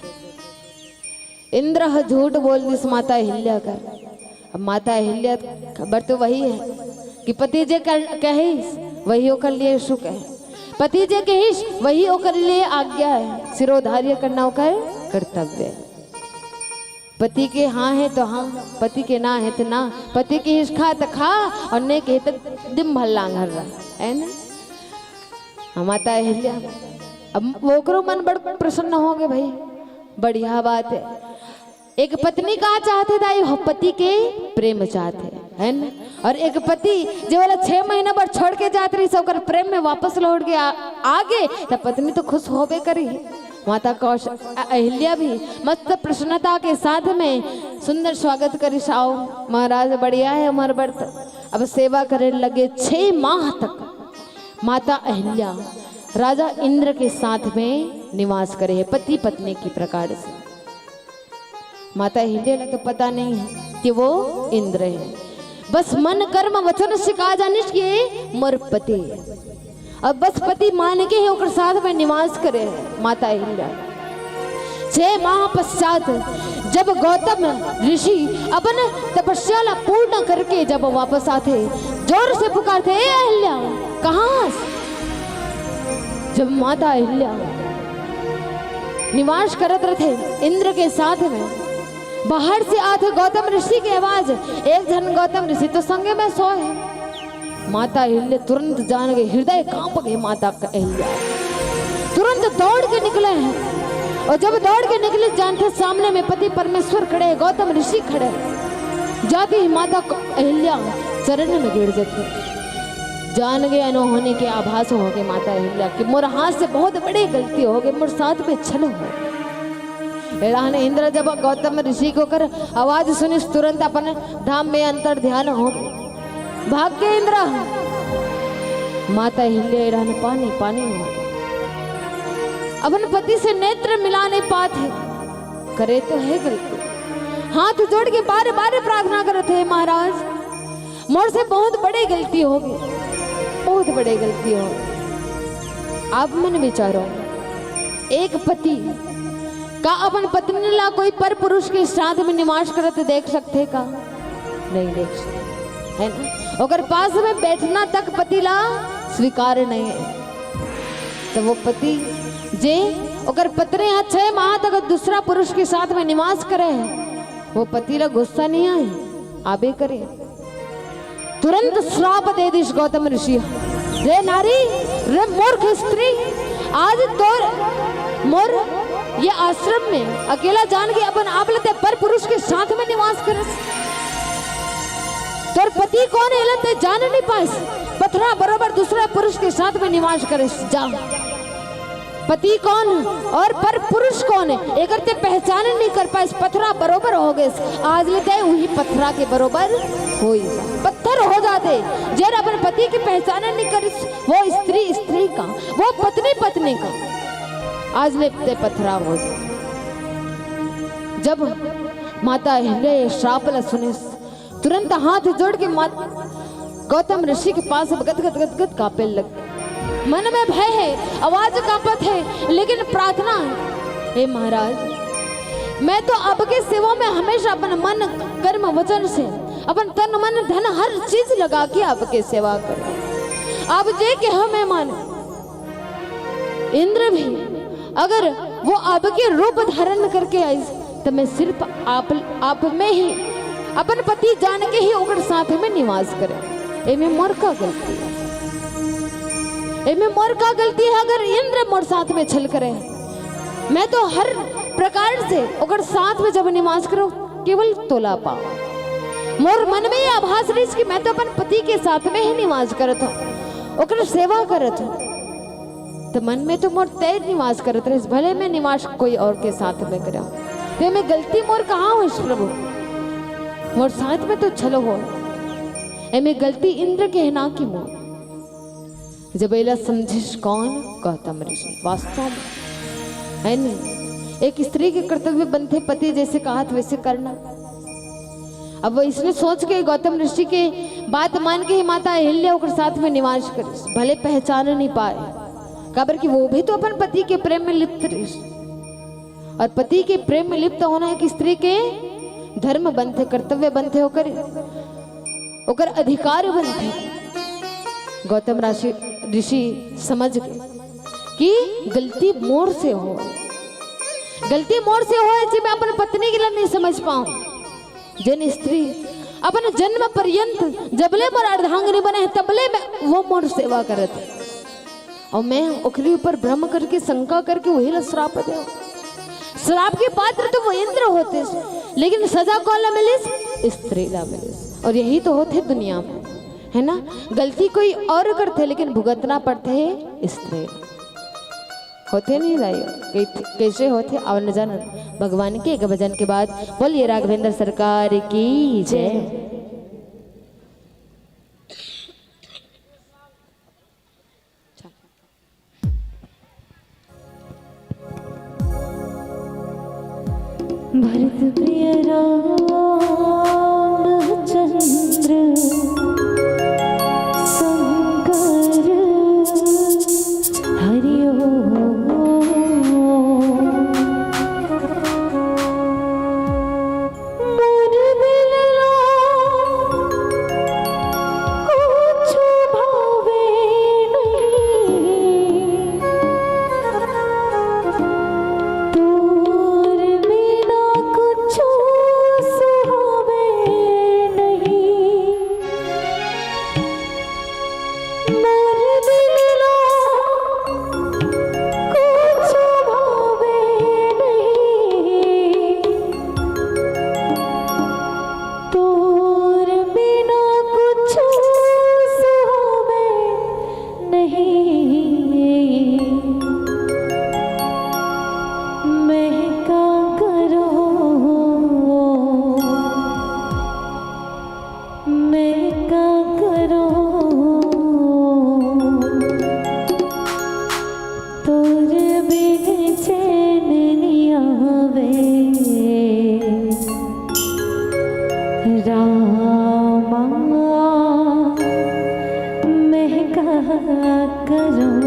इंद्र ह झूठ बोल दिस माता अहिल्या कर। अब माता अहिल्या खबर तो वही है कि पति जे कर, कहिस, वही ओकर लिए सुख है। पति जे कहिस, वही ओकर लिए आज्ञा है। सिरोधार्य करना ओकर कर्तव्य है। पति के हाँ है तो हाँ, पति के ना है तो ना। पति कहिस खा तो खा, और नहीं कहे तो दिन भर लांघर रह, है ना? हाँ, माता अहिल्या, अब ओकरो मन बड़ प्रसन्न हो गए, भाई, बढ़िया बात है। एक पत्नी का चाहथे दाई हो, पति के प्रेम चाहथे, है ना? और एक पति जे वाला छह महीना बर छोड़ के जात रहिस, ओकर प्रेम में वापस लौट के आ, आगे, त पत्नी तो खुश होबे करी। माता कौश-, अ-, अहिल्या भी मस्त प्रसन्नता के साथ में सुंदर स्वागत करिस, "आओ महाराज, बढ़िया है हमार व्रत।" अब सेवा करे लगे छह माह तक। माता अहिल्या राजा इंद्र के साथ में निवास करे है, पति पत्नी की प्रकार से। माता अहिल्या ला तो पता नहीं है कि वो इंद्र है। बस मन कर्म वचन से कहा जानिस कि ये मोर पति है। अब बस पति मान के ही ओकर साथ में निवास करे है माता अहिल्या। छह माह पश्चात जब गौतम ऋषि अपन तपस्या ला पूर्ण करके जब वापस आथे, जोर से पुकारथे, "ए अहिल्या, कहाँ हस?" जब माता अहिल्या निवास करत रथे इंद्र के साथ में, बाहर से आथे गौतम ऋषि के आवाज। एक झन गौतम ऋषि तो संगे में सोए हे। माता अहिल्या तुरंत जान गे, हृदय कांप गे माता अहिल्या। तुरंत दौड़ के निकले हे, और जब दौड़ के निकले, जानथे सामने में पति परमेश्वर खड़े हे, गौतम ऋषि खड़े हे। जाते ही माता अहिल्या चरण में गिर जाथे। जान गे, अनहोनी के आभास हो गे माता अहिल्या कि मोर हाथ से बहुत बड़ी गलती हो गे, मोर साथ में छल हो। एड़ाहन इंद्र जब गौतम ऋषि के ओकर आवाज सुनिस, तुरंत अपन धाम में अंतर ध्यान हो गे। भाग के इंद्र, माता अहिल्या एड़ाहन पानी पानी हो गे। अपन पति से नेत्र मिला नहीं पात हे, करे तो हे गलती। हाथ जोड़ के बार बार प्रार्थना करत हे, महाराज, मोर से बहुत बड़ी गलती हो गे, बहुत बड़ी गलती हो गे। आप मन विचारो, एक पति का अपन पत्नी ला कोई पर पुरुष के साथ में निवास करत देख सकथे का? नहीं देख सकथे, है ना? ओकर पास में बैठना तक पति ला स्वीकार नहीं है। तो वो पति जे ओकर पत्नी ह छह माह तक दूसरा पुरुष के साथ में निवास करे है, वो पति ला गुस्सा नहीं आए? आबे करे। तुरंत श्राप दे दिस गौतम ऋषि ह, "रे नारी, रे मूर्ख स्त्री, आज तोर मोर ये आश्रम में अकेला जान के अपन आप ल ते पर पुरुष के साथ में निवास करस। तोर पति कौन हे, एला ते जान नहीं पाइस। पथरा बरोबर दूसरा पुरुष के साथ में निवास करस। जा।" पति कौन और पर पुरुष कौन हे, एकर ते पहचान नहीं कर पाइस, पथरा बरोबर हो गेस। आज ले ते उही पथरा के बरोबर होई जा, पत्थर हो जाते। जेर अपन पति की पहचान नहीं करिस, वो स्त्री स्त्री का, वो पत्नी पत्नी का, आज ले ते पथरा हो जा। जब माता अहिल्या ये श्राप ला सुनिस, तुरंत हाथ जोड़ के मात-, गौतम ऋषि के पास अब गदगद गदगद कांपे लग। मन में भय है, आवाज कांपत है, लेकिन प्रार्थना है, "हे महाराज, मैं तो आपके सेवा में हमेशा अपन मन, कर्म, वचन से, अपन तन, मन, धन, हर चीज लगा के आपके सेवा करूं। आप जे कहो मैं मानूं।" इंद्र भी अगर वो आपके रूप धारण करके आइस, तो मैं सिर्फ आप, आप में ही, अपन पति जान के ही ओकर साथ में निवास करे। एमे मोर का गलती है? एमे मोर का गलती है अगर इंद्र मोर साथ में छल करे? मैं तो हर प्रकार से ओकर साथ में जब निवास करूं, केवल तोला पाओ। मोर मन में ये आभास रहिस कि मैं तो अपन पति के साथ में ही निवास करत हूं, ओकर सेवा करत हूं। तो मन में तो मोर तय निवास करत रहिस, भले मैं निवास कोई और के साथ में करा। तो एमे गलती मोर कहाँ होइस प्रभु? मोर साथ में तो छलो हो, एमे गलती इंद्र के है ना कि मोर। जब एला समझिस कौन? गौतम ऋषि। वास्तव में है नहीं, एक स्त्री के कर्तव्य बनथे पति जैसे कहत वैसे करना। अब वो इसने सोच के गौतम ऋषि के बात मान के ही माता अहिल्या ओकर साथ में निवास करिस, भले पहचान नहीं पाए, काबर कि वो भी तो अपन पति के प्रेम में लिप्त रहिस। और पति के प्रेम में लिप्त होना एक स्त्री के धर्म बनथे, कर्तव्य बनथे, ओकर, ओकर अधिकार बनथे। गौतम राशि, ऋषि समझ गए कि गलती मोर से हो, गलती मोर से हो, ऐसे मैं अपन पत्नी के लिए नहीं समझ पाऊं। जेन स्त्री अपन जन्म पर्यंत जबले मोर अर्धांगिनी बने हे, तबले मैं, वो मोर सेवा करत हे। और मैं ओकरी ऊपर भ्रम करके, शंका करके वही ला श्राप दे। श्राप के पात्र तो वो इंद्र होते, लेकिन सजा कौन ला मिलिस? स्त्री ला मिलिस। और यही तो होथे दुनिया में, है ना? गलती कोई और करथे, लेकिन भुगतना पड़थे स्त्री। होथे नहीं दाई? कइसे होथे? आवन जान भगवान के एक भजन के बाद बोलिए राघवेंद्र सरकार की जय। भरत प्रिय रामचंद्र शंकर हरि ओम। मोर बिलला कुछु भावे नहीं, तोर बिना कुछु तोर बिना कुछु सुहावे नहीं, मैं का करूँ, मैं का करूँ। तोर बिन चैन नइ आवे रामा, मैं का करूँ।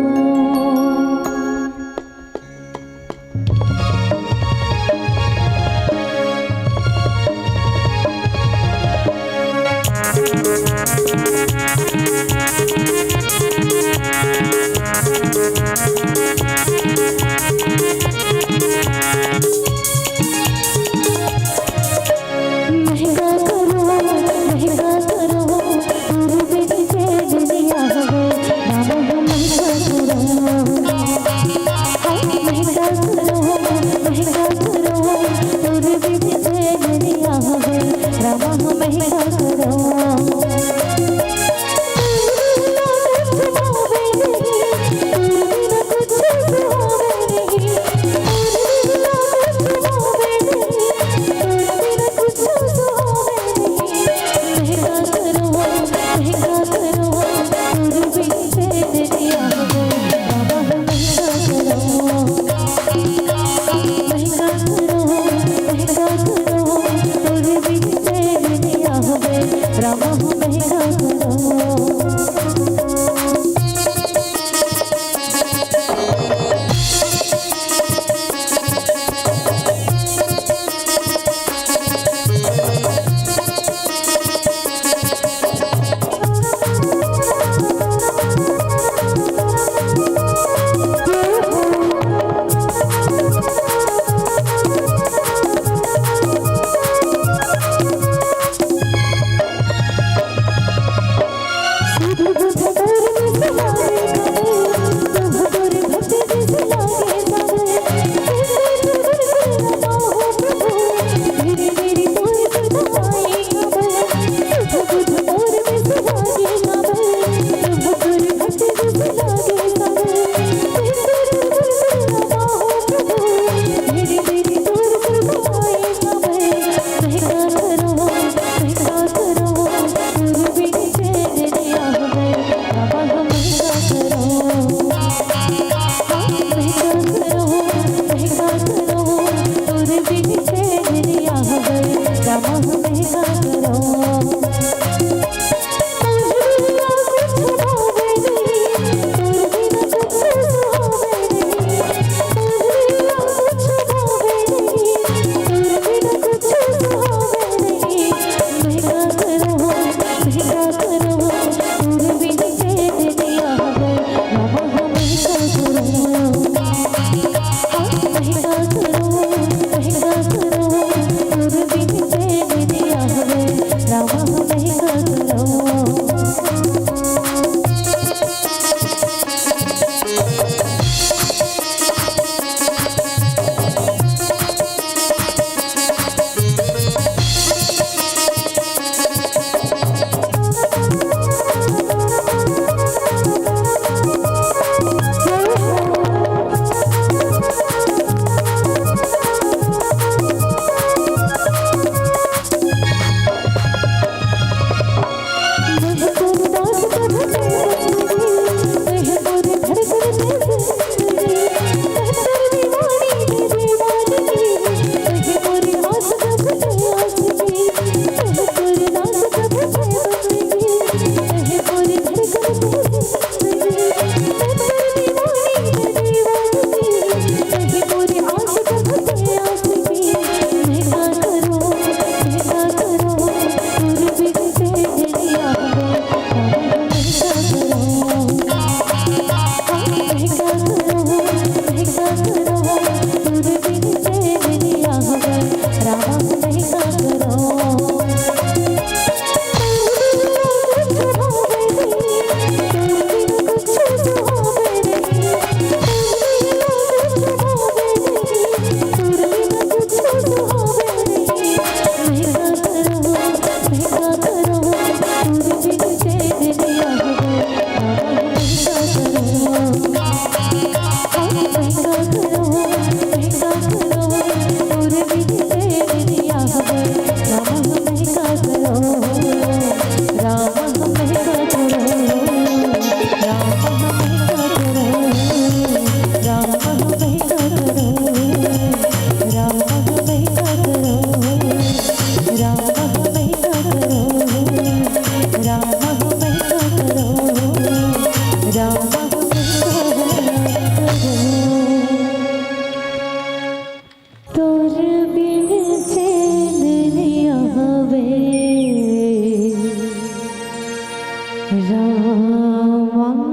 महका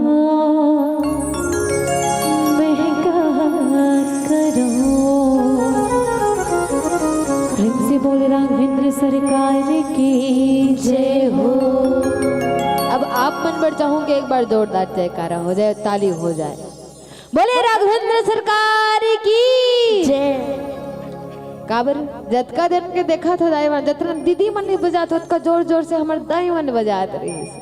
करो। प्रेम से बोल राघवेंद्र सरकार की जय हो। अब आप मन बर चाहूंगी एक बार जोरदार जयकारा हो जाए, ताली हो जाए। बोले राघवेंद्र सरकार की जय। काबर जतका देर के देखा था दाई मन, जतना दीदी मन नहीं बजात, ओतका जोर जोर से हमर दाई मन बजात रहिस।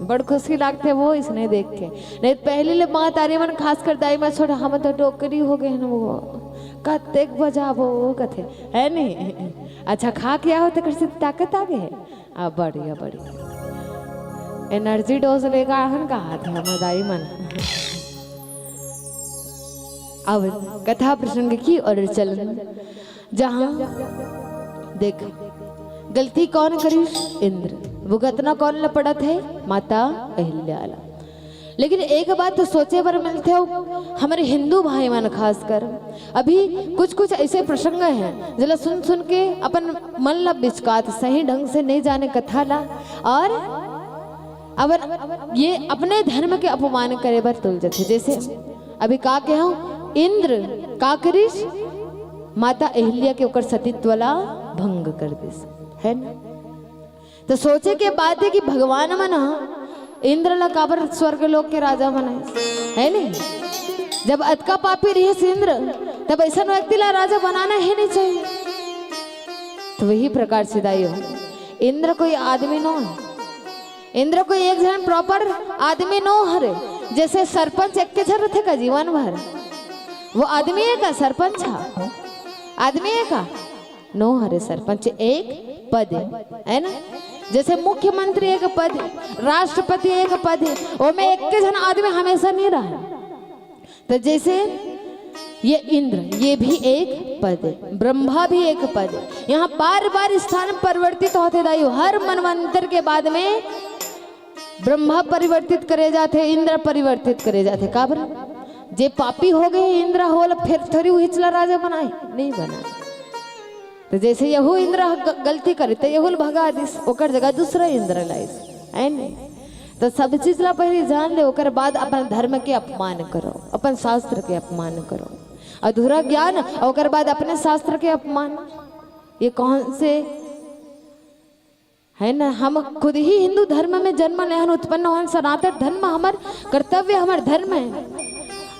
बड़ खुशी लागथे वो इसने देख के। नहीं त पहली ले महतारी मन, खासकर दाई मन, छोड़ हम तो डोकरी हो गए हैं वो, कतेक बजाबो वो कथे, है नहीं? अच्छा खा के आओ, तेकर से ताकत आ गए है। आ, बढ़िया बढ़िया एनर्जी डोज लेगा हन कहा थे हम दाई मन। अब कथा प्रसंग की ओर चलन, जहाँ देख गलती कौन करिस? इंद्र। भुगतना कौन ल पड़त है? माता अहिल्या ला। लेकिन एक बात तो सोचे बर मिलथे, हमरे हिंदू भाई मन खासकर अभी कुछ कुछ ऐसे प्रसंग हैं जेला सुन सुन के अपन मन ला बिचकात, सही ढंग से नहीं जाने कथा ला, और अपन ये अपने धर्म के अपमान करे बर तुल जथे। जैसे अभी का कहे हूँ, इंद्र का करिस? माता अहिल्या के ओकर सतीत्व ला भंग कर दिस, है ना? तो सोचे के बात है कि भगवान मन ह इंद्र ला काबर स्वर्ग लोक के राजा बनाइस, है नहीं? जब अतका पापी रहिस इंद्र, तब ऐसा व्यक्ति ला राजा बनाना ही नहीं चाहिए। तो वही प्रकार से दाई हो, इंद्र कोई आदमी नो है, इंद्र कोई एक जन प्रॉपर आदमी नो हरे। जैसे सरपंच एक के जन रथे का जीवन भर, वो आदमी है का सरपंच? हा, आदमी है का? नो हरे। सरपंच एक पद है, है ना? जैसे मुख्यमंत्री एक पद है, राष्ट्रपति एक पद है, ओमे एक के जन आदमी हमेशा नहीं रहे। तो जैसे ये इंद्र, ये भी एक पद है, ब्रह्मा भी एक पद है। यहाँ बार बार स्थान परिवर्तित होते दाई, हर मनवंतर के बाद में ब्रह्मा परिवर्तित करे जाथे, इंद्र परिवर्तित करे जाथे। काबर? जे पापी हो गए इंद्र, होल फिर थोड़ी उहिचला राजा बनाए, नहीं बनाए। तो जैसे यहू इंद्र ह ग-, गलती करे, तो यहू ल भगा दिस, ओकर जगह दूसरा इंद्र लाइस, है नहीं? तो सब चीज ला पहले जान ले, ओकर बाद अपन धर्म के अपमान करो, अपन शास्त्र के अपमान करो। अधूरा ज्ञान, ओकर बाद अपने शास्त्र के अपमान। ये कौन से है ना? हम खुद ही हिंदू धर्म में जन्म लेहन, उत्पन्न होन, सनातन धर्म हमर कर्तव्य, हमर धर्म है।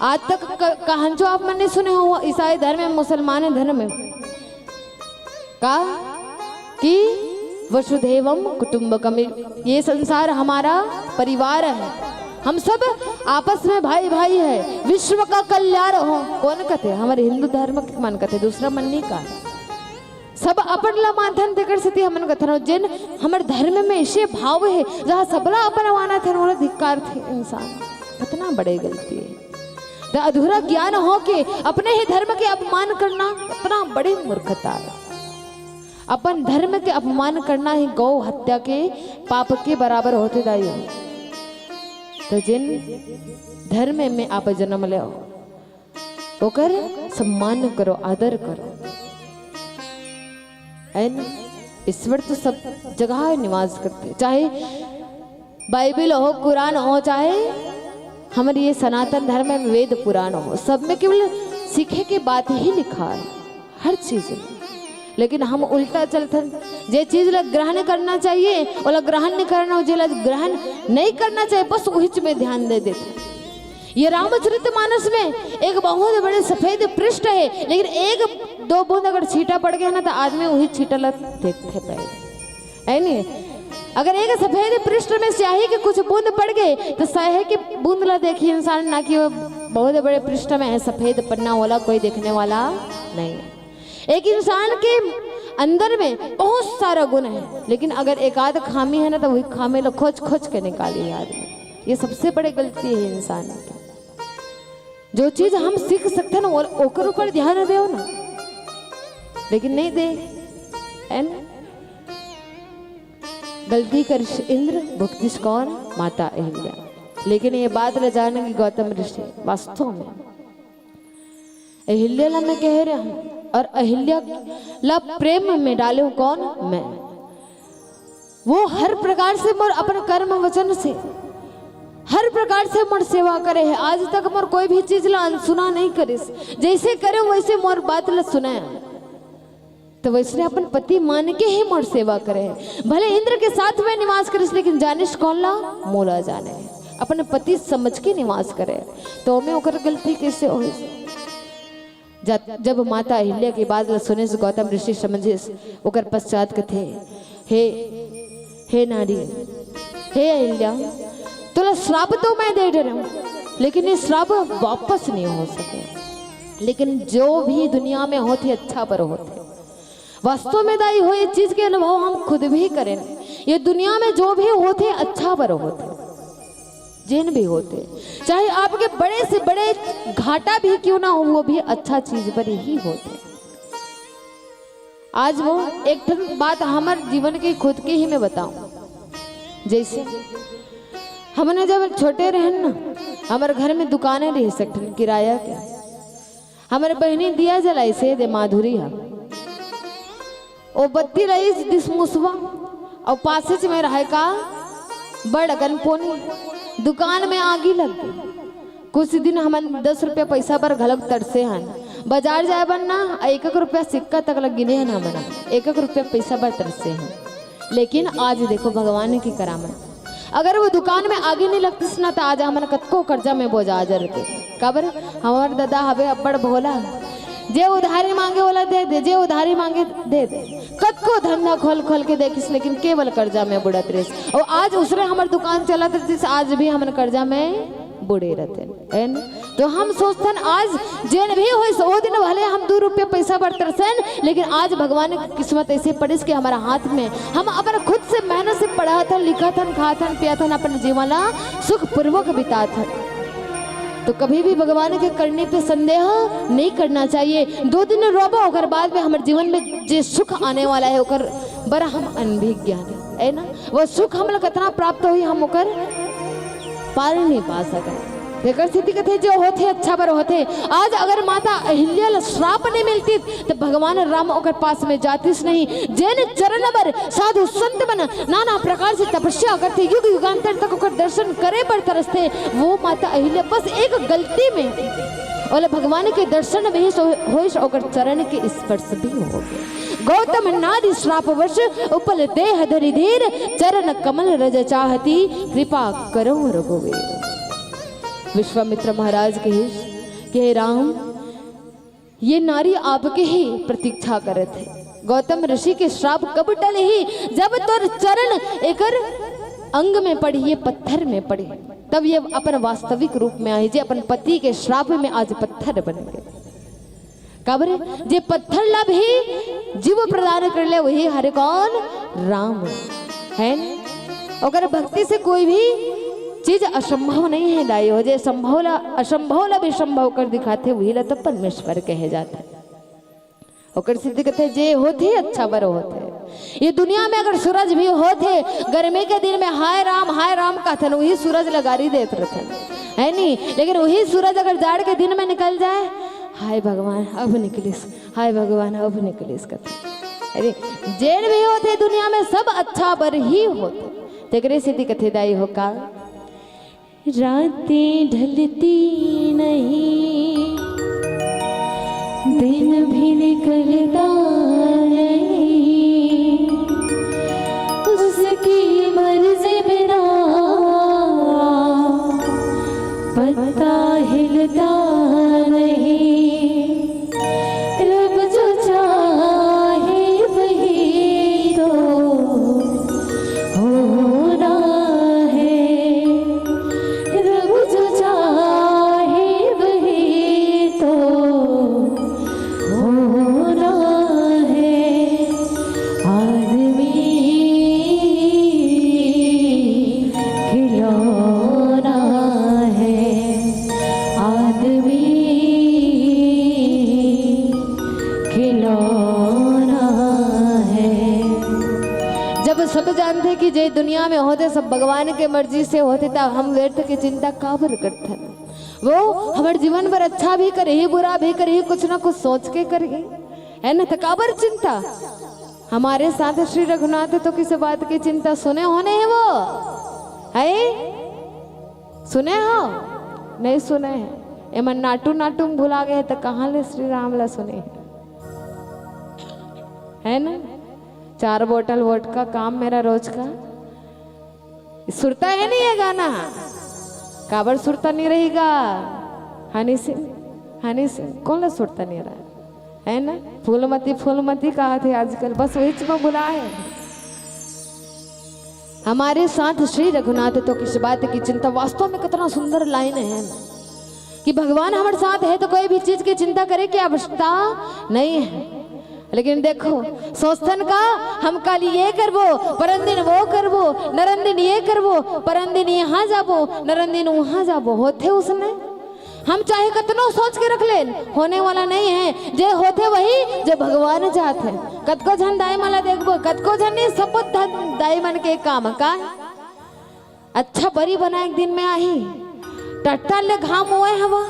आज तक क-, कहांचो आप मन नहीं सुने हो ईसाई धर्म में, मुसलमान धर्म में का कि वसुधैवम कुटुंबकम, ये संसार हमारा परिवार है, हम सब आपस में भाई भाई है, विश्व का कल्याण हो। कौन कथे? हमारे हिंदू धर्म के मन कथे, दूसरा मन नहीं का। सब अपन ला मानथन, तेकर सेती हमन कथन, जेन हमर धर्म में ऐसे भाव है, जहाँ सबला अपन मानत हन, ओला धिक्कार थे इंसान। कितना बड़े गलती है। त अधूरा ज्ञान हो के अपने ही धर्म के अपमान करना कितना बड़ी मूर्खता है। अपन धर्म के अपमान करना ही गौ हत्या के पाप के बराबर होथे दाई। तो जिन धर्म में आप जन्म ले, ओकर सम्मान करो, आदर करो, है ना? ईश्वर तो सब जगह निवास करते, चाहे बाइबल हो, कुरान हो, चाहे हमारे ये सनातन धर्म में वेद पुराण हो, सब में केवल सीखे के बात ही लिखा है, हर चीज में। लेकिन हम उल्टा चलथन, जे चीज ला ग्रहण करना चाहिए, ओला ग्रहण नहीं करना हो, जेला ग्रहण नहीं करना चाहिए, बस उहिच में ध्यान दे देथे। ये रामचरित मानस में एक बहुत बड़े सफेद पृष्ठ है, लेकिन एक दो बूंद अगर छींटा पड़ गया ना, तो आदमी वही छींटा ला देखते पड़े, है नहीं? अगर एक सफेद पृष्ठ में स्याही के कुछ बूंद पड़ गए, तो स्याही के बूंद ला देखी इंसान, ना कि वो बहुत बड़े पृष्ठ में है, सफेद पन्ना वाला कोई देखने वाला नहीं है। एक इंसान के अंदर में बहुत सारा गुण है, लेकिन अगर एक आध खामी है ना, तो वही खामी ला खोज खोज के निकाली आदमी। ये सबसे बड़े गलती है इंसान की। जो चीज हम सीख सकते ना, वो, ओकर ऊपर ध्यान देव ना, लेकिन नहीं दे, है ना? गलती करिस इंद्र, भुगतिस कौन? माता अहिल्या। लेकिन ये बात ला जानेंगे गौतम ऋषि, वास्तव में अहिल्या ला मैं कह रहा हूँ, और अहिल्या ला प्रेम में डाले हूँ कौन? मैं। वो हर प्रकार से मोर अपन कर्म वचन से हर प्रकार से मोर सेवा करे हे, आज तक मोर कोई भी चीज ला अनसुना नहीं करिस, जैसे करे वैसे मोर बात ला सुने। तो वैसने अपन पति मान के ही मोर सेवा करे हे। भले इंद्र के साथ में निवास करिस, लेकिन जानिस कौन ला? मोला जाने। अपन पति समझ के निवास करे, तो ओमे ओकर गलती कैसे होइस? जब, जब माता अहिल्या के बात ला सुनिस, गौतम ऋषि समझिस, ओकर पश्चात कथे, हे, हे नारी, हे अहिल्या, तोला श्राप तो मैं दे डरे हूँ, लेकिन ये श्राप वापस नहीं हो सके। लेकिन जो भी दुनिया में होथे, अच्छा बर होथे। वास्तव में दाई हो, ये चीज के अनुभव हम खुद भी करेन। ये दुनिया में जो भी होथे, अच्छा बर होथे। जेन भी होथे, चाहे आपके बड़े से बड़े घाटा भी क्यों ना हो, वो भी अच्छा चीज बर ही होथे। आज वो एक ठन बात हमर जीवन के खुद के ही मैं बताऊं, जैसे हमने जब छोटे रहन ना, हमर घर में दुकाने रहिस एक ठन किराया के। हमर बहिनी दिया जलाइस हे दे माधुरी हा। ओ बत्ती रहिस दिस मुसवा, अउ पासेच में रहे का बड़ अकन पोनी। दुकान में आगी लग गई। कुछ दिन हमन दस रुपया पैसा बर घलक तरसे हन। बाजार जाए बर ना, एक एक रुपया सिक्का तक लग गिने हन हमन, एक एक रुपया पैसा बर तरसे हन। लेकिन आज देखो भगवान की करामत, अगर वो दुकान में आगी नहीं लगतीस ना, तो आज हमन कतको कर्जा में बोजा जरते। काबर? हमर दादा हवे अब्बड़ भोला, जे उधारी मांगे ओला दे दे, जे उधारी मांगे दे दे। कतको धंधा खोल खोल के देखिस, लेकिन केवल कर्जा में बुड़त रहिस। और आज उसने हमर दुकान चलत रहिस, आज भी हमन कर्जा में बुड़े रहते हैं। तो हम सोचथन आज जेन भी होइस, ओ दिन भले हम दू रुपया पैसा बर तरसेन, लेकिन आज भगवान के किस्मत ऐसे पड़िस कि हमारा हाथ में हम अपन खुद से मेहनत से पढ़ाथन, लिखाथन, खाथन, पियाथन, अपन जीवन ला सुखपूर्वक बिताथन। तो कभी भी भगवान के करनी पे संदेह नहीं करना चाहिए। दो दिन रोबो, ओकर बाद में हमर जीवन में जे सुख आने वाला है, ओकर बर हम अनभिज्ञ हन, है ना? वो सुख हमला कितना प्राप्त होई, हम ओकर पार नहीं पा सकन। तेकर सेती कथे, जो होथे अच्छा बर होथे। आज अगर माता अहिल्या ला श्राप नहीं मिलती, तो भगवान राम ओकर पास में जातिस नहीं। जेन चरण बर साधु संत मन नाना प्रकार से तपस्या करथे, युग युगांतर तक ओकर दर्शन करे बर तरसथे, वो माता अहिल्या बस एक गलती में ओला भगवान के दर्शन भी सो-, होइस, ओकर चरण के स्पर्श भी हो गए। गौतम नारी श्राप वश उपल देह धरि धीर, चरण कमल रज चाहती कृपा करो रघुवीर। विश्वामित्र महाराज कहिस कि हे राम, ये नारी आपके ही प्रतीक्षा करत हे। गौतम ऋषि के श्राप कब टलही? जब तोर चरण एकर अंग में पड़ही, ये पत्थर में पड़ही, तब ये अपन वास्तविक रूप में आही। जे अपन पति के श्राप में आज पत्थर बन गए। काबर? जे पत्थर ला भी जीव प्रदान कर ले, वही हरे कौन? राम है न? ओकर भक्ति से कोई भी चीज असंभव नहीं है दाई हो। जे संभव ला, असंभव ला भी संभव कर दिखाथे, वही ला तो परमेश्वर कहे जाथे। ओकर सेती कथे, जे होथे अच्छा बर होथे। ये दुनिया में अगर सूरज भी होथे, गर्मी के दिन में हाय राम, हाय राम कहथन, वही सूरज ला गारी देत रहथन, है नी? लेकिन वही सूरज अगर जाड़ के दिन में निकल जाए, हाय भगवान, अब निकलिस, हाय भगवान, अब निकलिस कथे। अरे, जेन भी होथे दुनिया में, सब अच्छा बर ही होथे। तेकरे सेती कथे दाई हो का, रातें ढलती नहीं, दिन भी निकलता नहीं, उसकी मर्जी बिना पत्ता हिलता नहीं। रब जो चाहे वही तो होना है, रब जो चाहे वही तो होना है। आदमी खिलौना है, आदमी खिलौना है। जब सब जानथे कि जे दुनिया में होथे सब भगवान के मर्जी से होथे, त हम व्यर्थ के चिंता काबर करथन? वो हमर जीवन बर अच्छा भी करही, बुरा भी करही, कुछ ना कुछ सोच के करही, है ना? त काबर चिंता? हमारे साथ श्री रघुनाथ तो किस बात की चिंता सुने होने हैं वो, है? सुने हो? नहीं सुने हैं। एमन नाटू नाटू में भुला गए, तो कहाँ ले श्री राम ला सुने हैं? है ना? चार बोतल वोट का काम मेरा रोज का। सुरता है नहीं ये गाना? काबर सुरता नहीं रहेगा? हनी सिंह, हनी सिंह, कौन ला सुरता नहीं रहा? है ना? फूलमती, फूलमती कहा थे आजकल, बस वही में बुला है। हमारे साथ श्री रघुनाथ तो किस बात की चिंता। वास्तव में कितना सुंदर लाइन है कि भगवान हमारे साथ है तो कोई भी चीज की चिंता करे की आवश्यकता नहीं है। लेकिन देखो, सोचथन का, हम काली ये करबो, परन दिन वो करबो, नरन दिन ये करबो, परन दिन यहाँ जाबो, नरन दिन वहाँ जाबो, होथे उसने? हम चाहे कतनो सोच के रख लेन, होने वाला नहीं है। जे होथे वही, जो भगवान चाहत है। कतको झन दाई मन ला देखबो, कतको झन नहीं, सब झन दाई मन के काम का है। अच्छा बरी बना एक दिन में आही, टट्टा ले घाम होए हवा,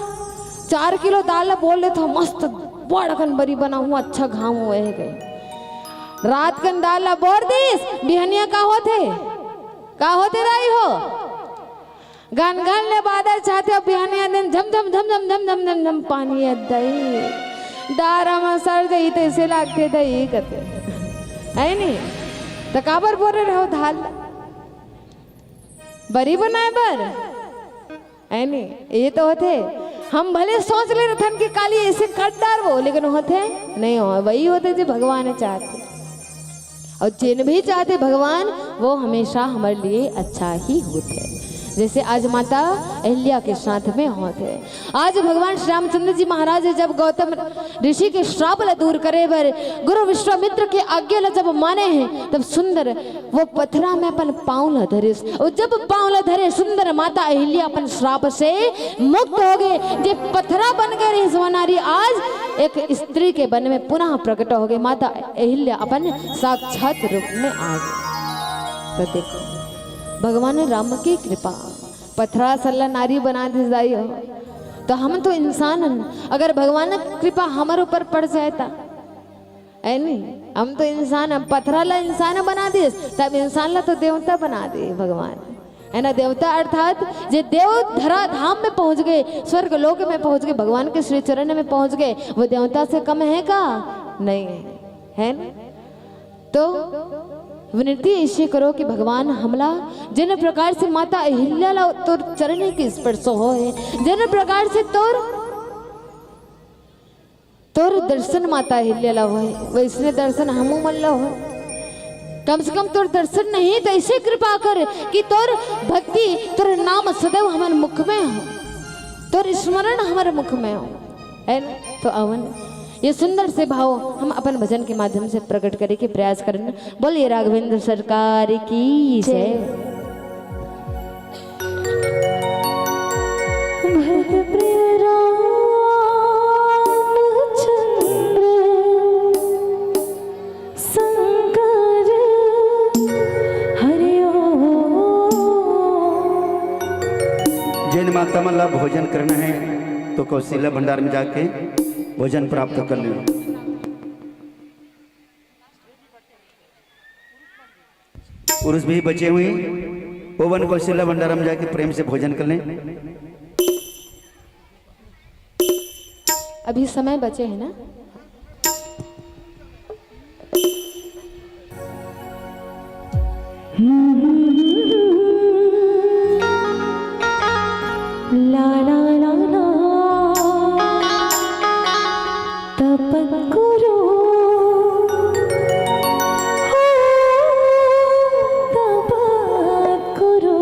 चार किलो दाल ला बोर लेथो, मस्त बड़ अकन बरी बना हूँ, अच्छा घाम होए है गए। रात कन दाल ला बोर दिस, बिहनिया का होथे? का होथे दाई हो? घन घन ले बादर छाथे, बिहनिया दिन झम झम झम झम झम झम झम झम पानी अद्दई। दारा म सर जई तैसे लागथे दई कथे। है नी? त काबर बोरे रहो धाल? बरी बनाए बर? है नी? ये तो होथे। हम भले सोच ले रथन कि काली ऐसे कट डारबो, लेकिन होथे नहीं हो, वही होथे जो भगवान चाहथे। और जिन भी चाहथे भगवान, वो हमेशा हमारे लिए अच्छा ही होथे। जैसे आज माता अहिल्या के साथ में होथे। आज भगवान श्री रामचंद्र जी महाराज जब गौतम ऋषि के श्राप ला दूर करे बर गुरु विश्वामित्र के आज्ञा ला जब माने हैं, तब सुंदर वो पथरा में अपन पाँव ला धरिस। और जब पाँव ला धरे, सुंदर माता अहिल्या अपन श्राप से मुक्त हो गए। जे पथरा बन गए रहिस वो नारी, आज एक स्त्री के बन में पुनः प्रकट हो गए। माता अहिल्या अपन साक्षात रूप में आ गए। तो देखो, भगवान राम की कृपा, पथरा सन ला नारी बना दिस दाई हो। तो हम तो इंसान हन, अगर भगवान की कृपा हमर ऊपर पड़ जाए ता, है नी? हम तो इंसान, हम पथरा ला इंसान बना दिस, तब इंसान ला तो देवता बना दे भगवान, है ना? देवता अर्थात जे देव धरा धाम में पहुंच गए, स्वर्ग लोक में पहुंच गए, भगवान के श्री चरण में पहुंच गए, वो देवता से कम है का? नहीं है, है ना? तो विनती ऐसे करो कि भगवान हमला जिन प्रकार से माता अहिल्या ला तोर चरण के स्पर्श होए, जिन प्रकार से तोर तोर दर्शन माता अहिल्या ला होए, वैसने दर्शन हमू मन ला होए। कम से कम तोर दर्शन नहीं तो ऐसे कृपा कर कि तोर भक्ति, तोर नाम सदैव हमर मुख में हो, तोर स्मरण हमर मुख में हो, है ना? तो अवन ये सुंदर से भाव हम अपन भजन के माध्यम से प्रकट करे के प्रयास करन। बोलिए राघवेंद्र सरकार की जय। भक्त प्रिय रामचंद्र शंकर हरि ओम। जेन माता मन ला भोजन करना है तो कौशल्या भंडार में जाके भोजन प्राप्त कर लेना। पुरुष भी बचे हुए, ओवन कौशल्या भंडार में जाके प्रेम से भोजन कर लें। अभी समय बचे है ना? ला ला ला ला। तपत गुरु, हो, तपत गुरु।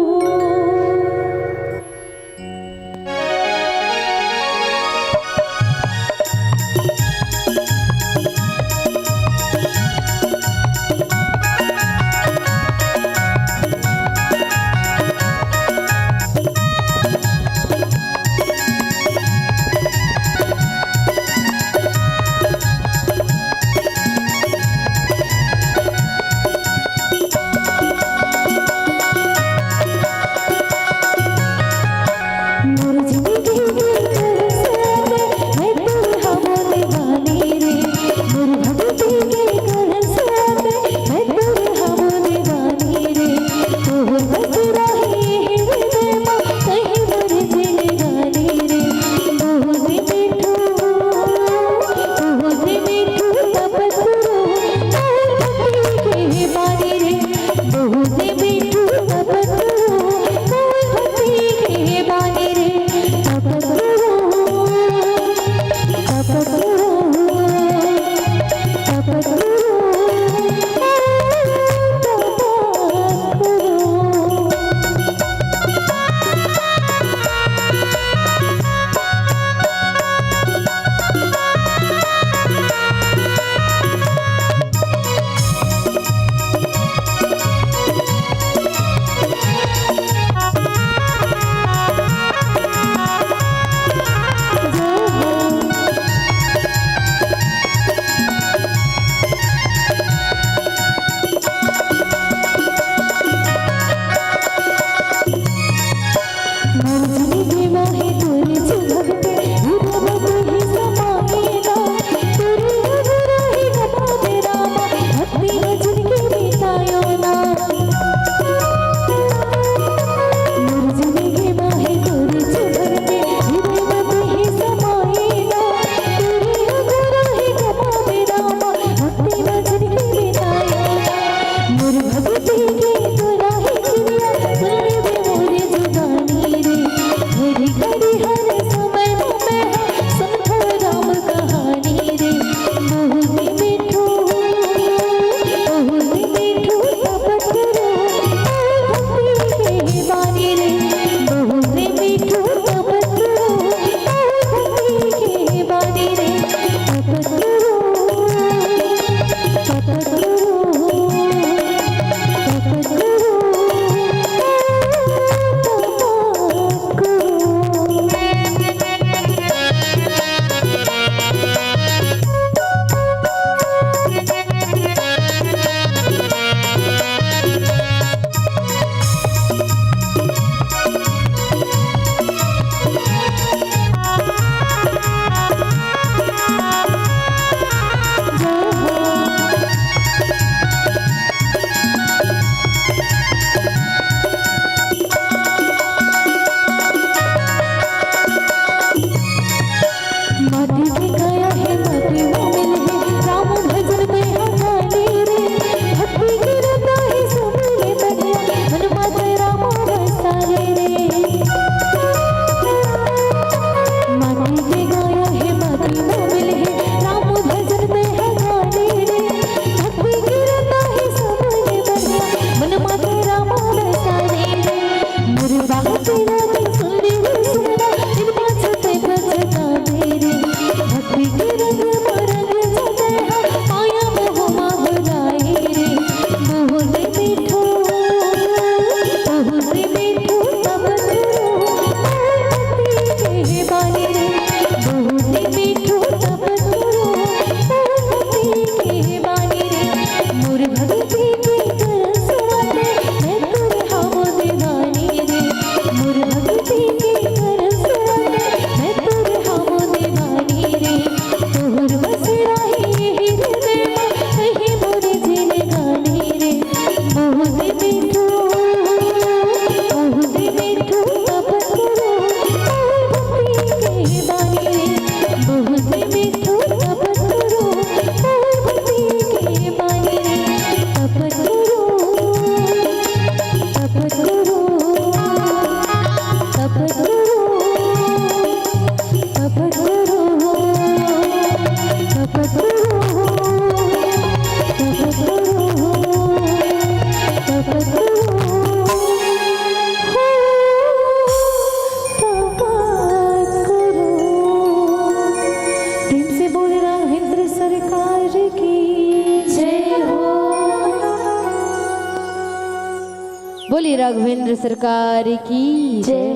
राघवेंद्र सरकार की जय।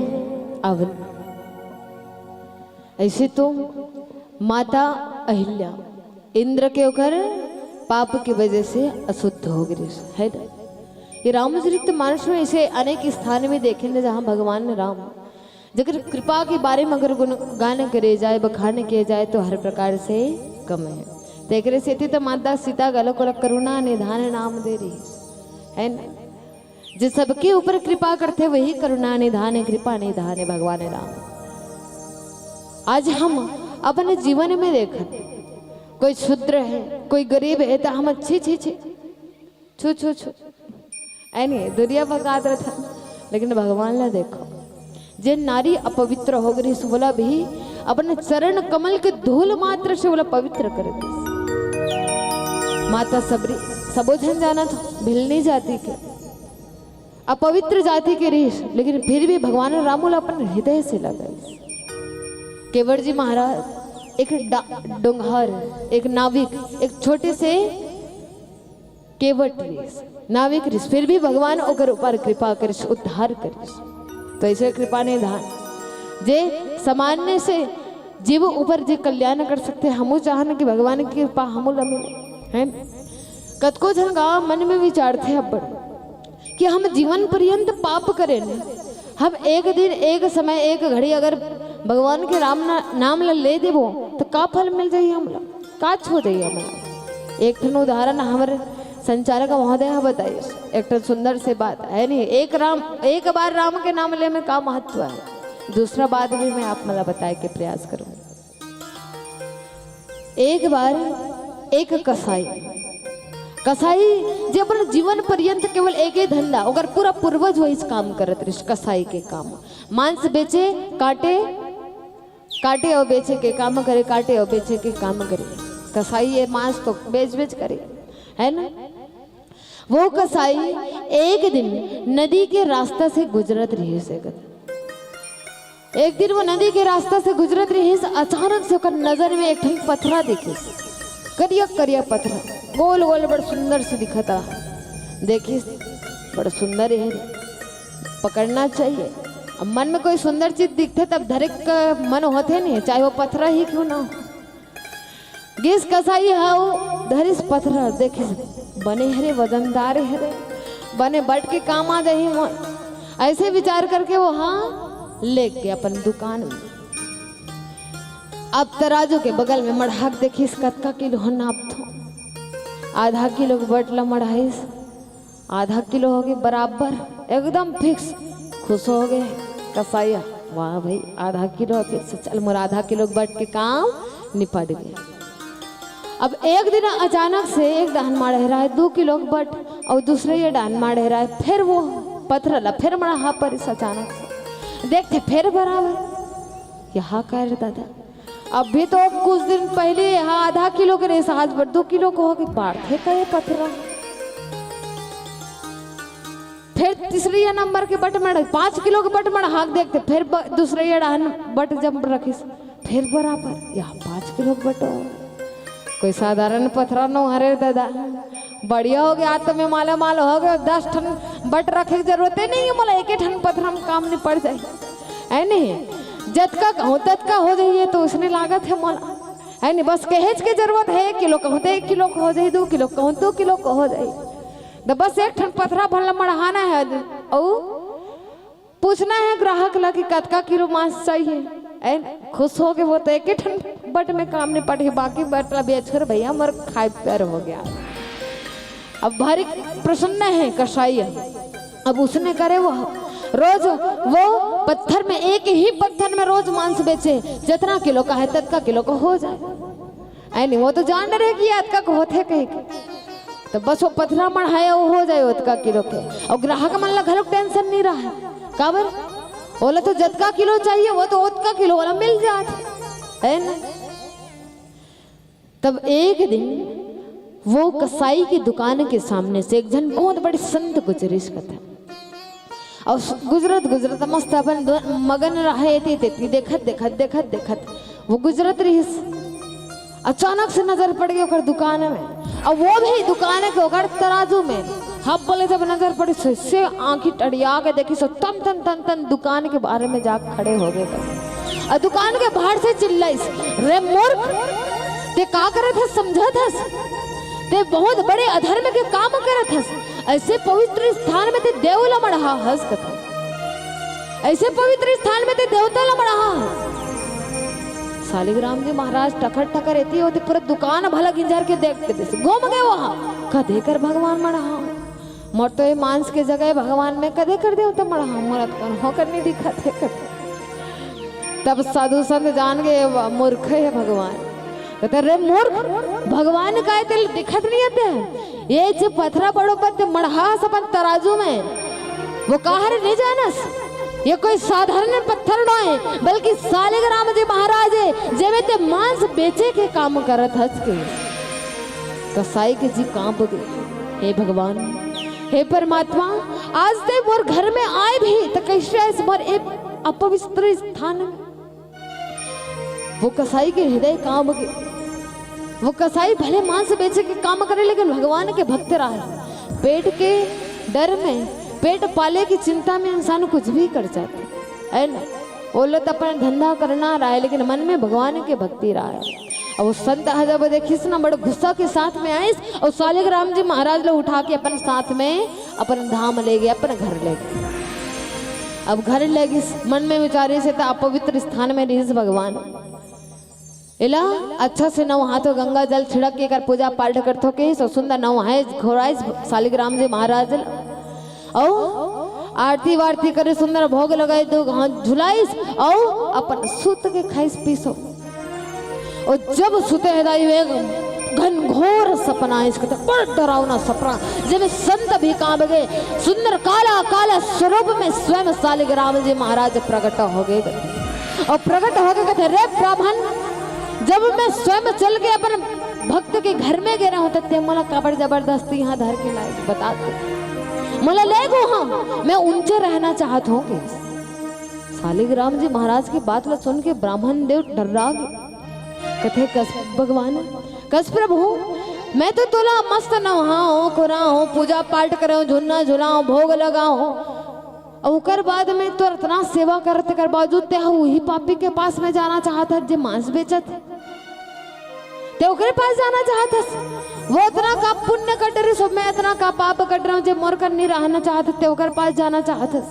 अब ऐसे तो माता अहिल्या इंद्र के ओकर पाप के वजह से अशुद्ध हो गए, है ना? ये रामचरित मानस में ऐसे अनेक स्थान में देखे न, जहाँ भगवान राम जकर कृपा के बारे में अगर गुणगान करे जाए, बखान किए जाए, तो हर प्रकार से कम है। तो एकरे सेती तो माता सीता घलो ओला करुणा निधान नाम दे रही, है ना? जो सबके ऊपर कृपा करथे, वही करुणा निधान है, कृपा निधान है भगवान राम। आज हम अपने जीवन में देखत, कोई शूद्र है, कोई गरीब है, तो हम अच्छी छी छी, छू छू छू, ऐ नहीं दुरिया भगात रहता। लेकिन भगवान ला देखो, जे नारी अपवित्र हो गई, वोला भी अपने चरण कमल के धूल मात्र से वोला पवित्र कर दे। माता सबरी, सबो झन जानत हो, भिलनी जाति के अपवित्र जाति के रहिस, लेकिन फिर भी भगवान राम वोला अपन हृदय से लगाइस। केवट जी महाराज एक डा-, डोंगहर, एक नाविक, एक छोटे से केवट रिस, नाविक रिस, फिर भी भगवान ओकर ऊपर कृपा करिस, उद्धार करिस। तो ऐसे कृपा निधान, जे सामान्य से जीव ऊपर जे कल्याण कर सकथे, हमू चाहन कि भगवान की कृपा हमू ला मिले, है ना? कतको झन गाँव मन में विचारथे अब्बड़ कि हम जीवन पर्यंत पाप करेन, हम एक दिन, एक समय, एक घड़ी अगर भगवान के राम ना-, नाम ला ले देबो, तो का फल मिल जाही हमला? का छो जाही हमला? एक ठन उदाहरण हमर संचालक महोदय ह बताइस, एक ठन सुंदर से बात है नहीं, एक राम, एक बार राम के नाम ले में का महत्व है, दूसरा बात भी मैं आप मन ला बताए के प्रयास करूँ। एक बार एक कसाई, कसाई जे अपन जीवन पर्यंत केवल एके धंधा, ओकर पूरा पूर्वज वही काम करत रहिस, कसाई के काम, मांस बेचे, काटे, काटे अउ बेचे के काम करे, काटे अउ बेचे के काम करे। कसाई ये मांस तो बेच बेच करे, है ना? वो कसाई एक दिन नदी के रास्ता से गुजरत रहिस। एक दिन वो नदी के रास्ता से गुजरत रहिस, अचानक से ओकर नजर में एक ठन पथरा दिखिस, करिया करिया पथरा, गोल गोल, बड़ सुंदर से दिखत रहा। देखिस, बड़ सुंदर है, पकड़ना चाहिए। अब मन में कोई सुंदर चीज दिखथे, तब धरे का मन होथे नहीं, चाहे वो पथरा ही क्यों ना हो। गिस कसाई ह धरिस पथरा, देखिस बने हरे, वजनदार हरे, बने बट के काम आ जाही मोर। ऐसे विचार करके वो हाँ ले गे अपन दुकान में। अब तराजू के बगल में मढ़ा के देखिस कतका किलो ह नापथों। आधा किलो के बट ला मढ़ाइस, आधा किलो हो गे बराबर, एकदम फिक्स। खुश हो गे कसाई ह, वाह भाई, आधा किलो फिक्स, चल मोर आधा किलो के बट के काम निपट गे। अब एक दिन अचानक से एक डाहन मढ़े रहय दू किलो के बट, अउ दूसरे ये डाहन मढ़े रहय, फिर वो पथरा ला फिर मढ़ा परिस अचानक से, देखथे फिर बराबर। यहाँ का रे दादा, अभी तो कुछ दिन पहले यहाँ आधा किलो के रहिस, आज बट दू किलो के हो गे, बाढ़थे का ये पथरा। फिर तीसरे ये नंबर के बट मढ़, पाँच किलो के बट मढ़ा के देखथे, फिर ब-, दूसरे ये डाहन बट जब रखिस, फिर बराबर, यहाँ पाँच किलो के बट हो। कोई साधारण पथरा नो हरे दादा, बढ़िया हो गे, आज तो मैं माला माल हो गे, दस ठन बट रखे के जरूरत ही नहीं है मोला, एके ठन पथरा में काम निपट जाही, है नहीं? जतका कहूँ ततका हो जाही, ये तो उसने लागत है मोला, है नहीं? बस कहेच के जरूरत है, एक किलो कहूँ तो एक किलो के हो जाही, दू किलो कहूँ दू किलो के हो जाही, तो बस एक ठन पथरा भर ला मढ़ाना है। अउ पूछना है ग्राहक ला कि कतका किलो मांस चाहिए, ऐ खुश हो गे, वो तो एके ठन बट में काम निपटही, बाकी बट ला बेच कर भैया मोर खाए प्यार हो गया। अब भारी प्रसन्न है कसाई। अब उसने करे वो रोज वो पत्थर में, एक ही पत्थर में रोज मांस बेचे, जितना किलो का है ततका किलो का हो जाए। ऐ नहीं, वो तो जान रहे कि अतका को होथे कहे के। तो बस वो पथरा मढ़ाया, वो हो जाए ओतका किलो के। और ग्राहक मन ला घलोक टेंशन नहीं रहा है। काबर? ओला तो जतका किलो चाहिए, वो तो ओतका किलो वाला मिल जात है, है ना? तब एक दिन वो कसाई की दुकान के सामने से एक झन बहुत बड़े संत गुजरिस कथा। और गुजरत गुजरत मस्त अपन दो-, मगन रहे, एती तेती देखत देखत देखत देखत वो गुजरत रहिस। अचानक से नजर पड़ गई ओकर दुकान में, और वो भी दुकान के ओकर तराजू में हब बोले जब नजर पड़िस, से आंखी टड़िया के देखिस, तन तन तन तन दुकान के बाहर में जा खड़े हो गए। अउ दुकान के बाहर से चिल्लाइस, "रे मूर्ख, ते का करत हस, समझत हस? ते बहुत बड़े अधर्म के काम करत हस। ऐसे पवित्र स्थान में ते देव ला मढ़ा हस," कथे। "ऐसे पवित्र स्थान में ते देवता ला मढ़ा हस।" सालिग्राम जी महाराज टकर टकर एती ओती पूरा दुकान भला गिंजर के देख के देस, घूम गए वहाँ, कदे कर भगवान मढ़ा। मोर तो ये मांस के जगह भगवान में कदे कर देवता मढ़ा, मोर तो कोनो कर नहीं दिखत हे कथे। तब साधु संत जान गए, "ये मूर्ख हे भगवान।" कथे, "रे मूर्ख, भगवान काय तेला दिखत नहीं आते? ये जे पथरा बड़ो पर ते मढ़ास अपन तराजू में, वो काहर नहीं जानस? ये कोई साधारण पत्थर नोहे, बल्कि सालिग्राम जी महाराज हे, जेमे ते मांस बेचे के काम करत हस के।" कसाई के जी कांप गए, "हे भगवान, हे परमात्मा, आज ते मोर घर में आए भी त कैसे आइस मोर ए अपवित्र स्थान में?" वो कसाई के हृदय कांप गए। वो कसाई भले मांस बेचे के काम करे, लेकिन भगवान के भक्त रहा है। पेट के डर में, पेट पाले की चिंता में इंसान कुछ भी कर जाता है, है ना? वो लोग तो अपना धंधा करना रहा है, लेकिन मन में भगवान के भक्ति रहा है। अब वो संत ह जब देखिस ना, बड़ गुस्सा के साथ में आइस अउ सालिग्राम जी महाराज ला उठा के अपन साथ में अपन धाम ले गए, अपन घर ले गए। अब घर ले गिस, मन में विचारिस, "ये तो अपवित्र स्थान में रहिस भगवान, एला अच्छा से नवहाथों, गंगा जल छिड़क के एकर पूजा पाठ करथों," कहिस अउ सुंदर नवहाइस, घोराइस सालिग्राम जी महाराज ला। अउ आरती वारती करे, सुंदर भोग लगाए, दू घांव झुलाइस अउ अपन सुत के खाइस पीसो। अउ जब सुते हे दाई, एक घनघोर सपना आइस, कथे बड़ डरावना सपना, जेमे संत भी कांप गए। सुंदर काला काला स्वरूप में स्वयं सालिग्राम जी महाराज प्रकट हो गए। अउ प्रकट हो गए, कथे, "रे ब्राह्मण, जब मैं स्वयं चल के अपन भक्त के घर में गे रहा हूँ, त ते मोला काबर जबरदस्ती यहाँ धर के लाए, बता तो। मोला ले गो, हाँ, मैं उनसे रहना चाहत हूँ के।" सालिग्राम जी महाराज के बात ला सुन के ब्राह्मण देव डर्रा गे। कथे, "कस भगवान, कस प्रभु, मैं तो तोला मस्त नहाओं, कोराओं, पूजा पाठ करों, झुन्ना झुलाओं, भोग लगाओं, अउ ओकर बाद में तोर अतना सेवा करत कर बावजूद ते ह उही पापी के पास में जाना चाहत हस जे मांस बेचत हे। ते ओकरे पास जाना चाहत हस। वो अतना का पुण्य कर डरिस, मैं अतना का पाप कर रहा हूँ, जे मोर कर नहीं रहना चाहत हस, ते ओकर पास जाना चाहत हस।"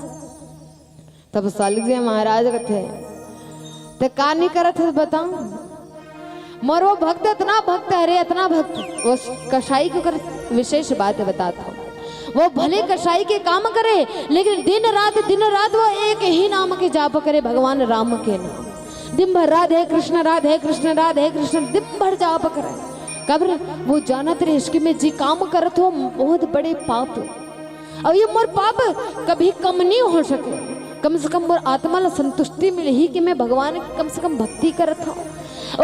तब सालिग्राम जी महाराज कथे, "ते का नहीं करत हस, बता।" मोर वो भक्त अतना भक्त हे रे, अतना भक्त। वो कसाई के ओकर विशेष बात बतात हूँ। वो भले कसाई के काम करे, लेकिन दिन रात, दिन रात वो एक ही नाम के जाप करे, भगवान राम के नाम। दिन भर राधे कृष्ण, राधे कृष्ण, राधे कृष्ण, दिन भर जाप करे। काबर? वो जानत रहिस कि मैं जे काम करत हूँ, बहुत बड़े पाप हे। अउ ये मोर पाप कभी कम नहीं हो सके। कम से कम मोर आत्मा ला संतुष्टि मिलही कि मैं भगवान के कम से कम भक्ति करत हूँ।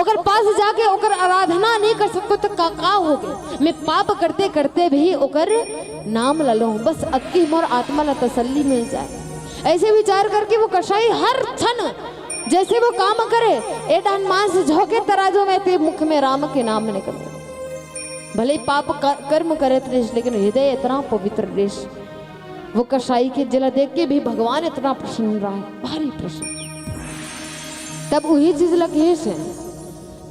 ओकर पास जाके ओकर आराधना नहीं कर सकतो त का, का हो गए? मैं पाप करते करते भी ओकर नाम ला लूँ, बस अतकी मोर आत्मा ला तसल्ली मिल जाए। ऐसे विचार करके वो कसाई हर क्षण जैसे वो काम करे, ए डहन मांस झोंके तराजू में, ते मुख में राम के नाम निकले। भले ही पाप क-, कर्म करत रहिस, लेकिन हृदय इतना पवित्र रहिस। वो कसाई के जेला देख के भी भगवान इतना प्रसन्न रहा, भारी प्रसन्न। तब उही चीज ला कहिस,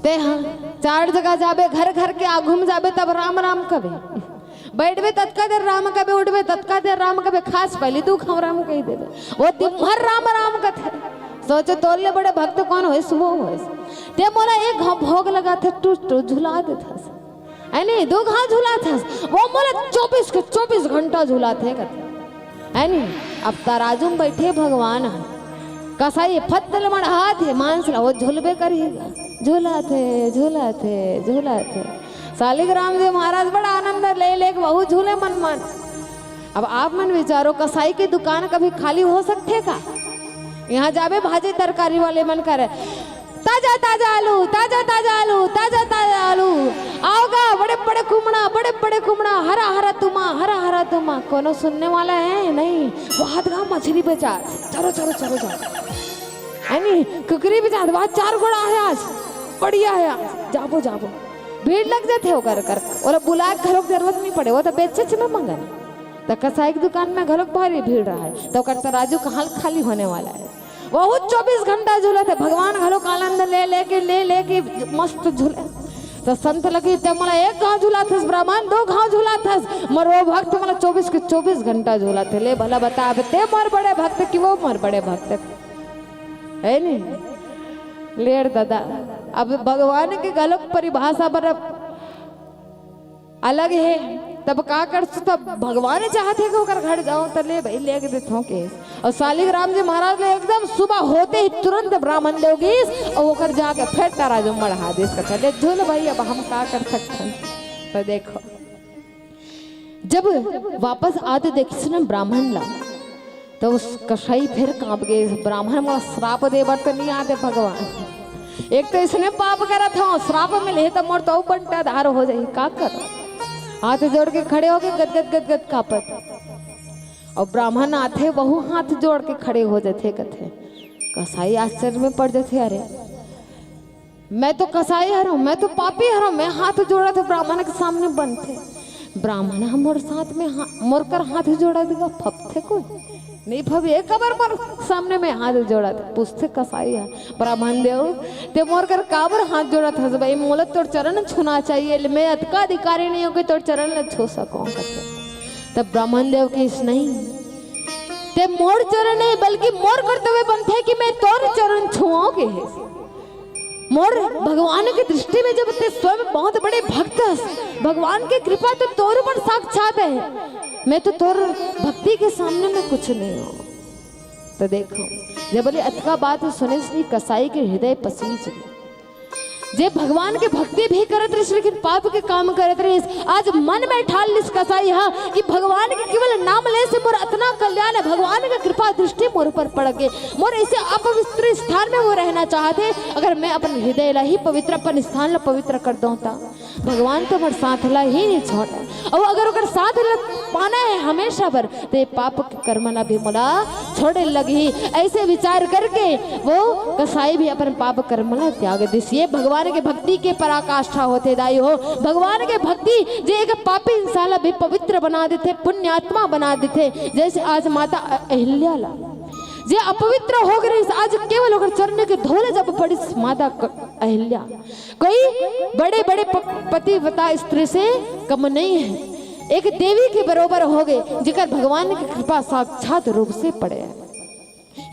ते ह चार जगह जाबे, घर घर के आगू में जाबे, तब राम राम कबे। बैठबे ततका देर राम कबे, उठबे ततका देर राम कबे, खास पहली दू घांव राम कही देबे। वो दिन भर राम राम कथे। सोचे तोर ले बड़े भक्त कौन होइस, वो होइस। ते मोला एक घांव भोग लगाथे, टूट टूट झुला देथस। है नी, दू घांव झुलाथस। वो मोला चौबीस के चौबीस घंटा झुलाथे कथे। है नी, अब तराजू में बैठे भगवान ह। कसाई फत्तल मढ़ाथे, मांस ला वो झुलबे करही गा। झुलाथे, झुलाथे, झुलाथे। सालिग्राम जी महाराज बड़ा आनंद ले लेके बहुत झूले मन मन। अब आप मन विचारो, कसाई के दुकान कभी खाली हो सकथे का? यहाँ जाबे भाजी तरकारी वाले मन करे, "ताजा ताजा आलू, ताजा ताजा आलू, ताजा ताजा आलू, आओ गा, बड़े बड़े कुमड़ा, बड़े बड़े कुमड़ा, हरा हरा तुमा, हरा हरा तुमा।" कोनो सुनने वाला है? नहीं। वो हाथ गांव मछली बाजार, चलो चलो चलो जाओ। है नी, कुकरी बाजार, वहाँ चार घोड़ा है आज, बढ़िया है आज, जाबो जाबो। भीड़ लग जाथे ओकर कर, ओला बुलाए के घरों के जरूरत नहीं पड़े, वो तो बेचे में मंगन। त कसाई के दुकान में घलोक भारी भीड़ रहय, त ओकर तराजू कहाँ खाली होने वाला है। बहुत चौबीस घंटा झूलत हे, भगवान घलोक आनंद ले लेके, ले लेके मस्त झूले। त संत लगे, "ते मोला एक घाव झुलाथस ब्राह्मण, दो घाव झुलाथस, मोर वो भक्त मोला चौबीस के चौबीस घंटा झुलाथे। ले भला बता, अब ते मोर बड़े भक्त कि वो मोर बड़े भक्त?" है नी? लेर दादा, अब भगवान के घलोक परिभाषा बर अब अलग हे। तब का करसु, तब भगवान चाहथे कि ओकर घर जाओ, त ले भाई, ले के देथों केस। अउ शालिग्राम जी महाराज ले एकदम सुबह होते ही तुरंत ब्राह्मण देव गीस अउ ओकर जाके फेर तराजू मढ़ा दिस, कथे, "ले झूल भाई, अब हम का कर सकथन?" त देखो, जब वापस आते देखिस न ब्राह्मण ला, त उस कसाई फेर कांप गे, "ब्राह्मण मोला श्राप दे बर त नहीं आते भगवान, एक तो इसने पाप करत हूँ, श्राप मिले त मोर तो अउ बंटा धार हो जाही, का कर?" हाथ जोड़ के खड़े हो गए, गदगद गदगद कांपत। अउ ब्राह्मण आथे, वहू हाथ जोड़ के खड़े हो जाथे, कथे, कसाई आश्चर्य में पड़ जाथे, "अरे, मैं तो कसाई हरंव, मैं तो पापी हरंव, मैं हाथ जोड़त हंव ब्राह्मण के सामने बनथे, ब्राह्मण ह मोर साथ में हा-, मोर कर हाथ जोड़त गा, फपथे कोई? नहीं फबे, काबर मोर सामने में हाथ जोड़त?" पूछथे कसाई ह, "ब्राह्मण देव, ते मोर कर काबर हाथ जोड़त हस भाई? मोला तोर चरण छूना चाहिए, ले मैं अतका अधिकारी नहीं हूँ कि तोर चरण ला छू सकूं," कथे। तब ब्राह्मण देव कहिस, "नहीं, ते मोर चरण नहीं, बल्कि मोर कर्तव्य बनथे कि मैं तोर चरण छुआओ के हे।" मोर भगवान के दृष्टि में जब ते स्वयं बहुत बड़े भक्त हस, भगवान के कृपा तो तोर ऊपर साक्षात है, मैं तो तोर भक्ति के सामने में कुछ नहीं हूँ। त देखो, जब ले अतका बात सुने श्री कसाई के हृदय पसीज गे। जे भगवान के भक्ति भी करत रहिस, लेकिन पाप के काम करत रहिस, आज मन में ठान लिस कसाई हा कि भगवान के केवल नाम ले से मोर अतना कल्याण है, भगवान के कृपा दृष्टि मोर ऊपर पड़ गे, मोर ऐसे अपवित्र स्थान में वो रहना चाहत हे। अगर मैं अपन हृदय ला ही पवित्र, अपन स्थान ला पवित्र कर दो, त भगवान तो मोर साथ ला ही नहीं छोड़े। अउ अगर ओकर साथ ला पाना है हमेशा बर, ते पाप के कर्म ला भी मोला छोड़े लगही। ऐसे विचार करके वो कसाई भी अपन पाप कर्म ला त्याग दिस। ये भगवान के भक्ति के पराकाष्ठा होथे दाई हो। भगवान के भक्ति जे एक पापी इंसान ला भी पवित्र बना देथे, पुण्यात्मा बना देथे। जैसे आज माता अहिल्या ला, जे अपवित्र हो गए, आज केवल ओकर चरण के धूल जब पड़िस माता क-, अहिल्या, कोई बड़े बड़े प-, पतिव्रता स्त्री से कम नहीं है, एक देवी के बरोबर हो गए, जेकर भगवान की कृपा साक्षात रूप से पड़े।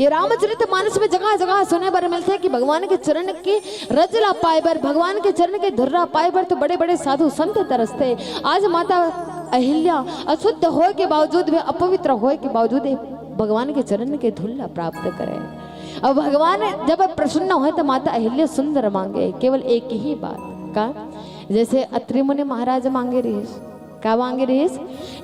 ये रामचरित मानस में जगह जगह सुने बर मिलथे कि भगवान के चरण के रज ला पाए बर, भगवान के चरण के धुर्रा पाए बर तो बड़े बड़े साधु संत तरसथे। आज माता अहिल्या अशुद्ध होए के बावजूद, वे अपवित्र होए के बावजूद ये भगवान के चरण के धूल ला प्राप्त करे। अब भगवान जब प्रसन्न होए तो माता अहिल्या सुंदर मांगे, केवल एक ही बात। का? जैसे अत्रि मुनि महाराज मांगे रहिस, का मांगे रहिस?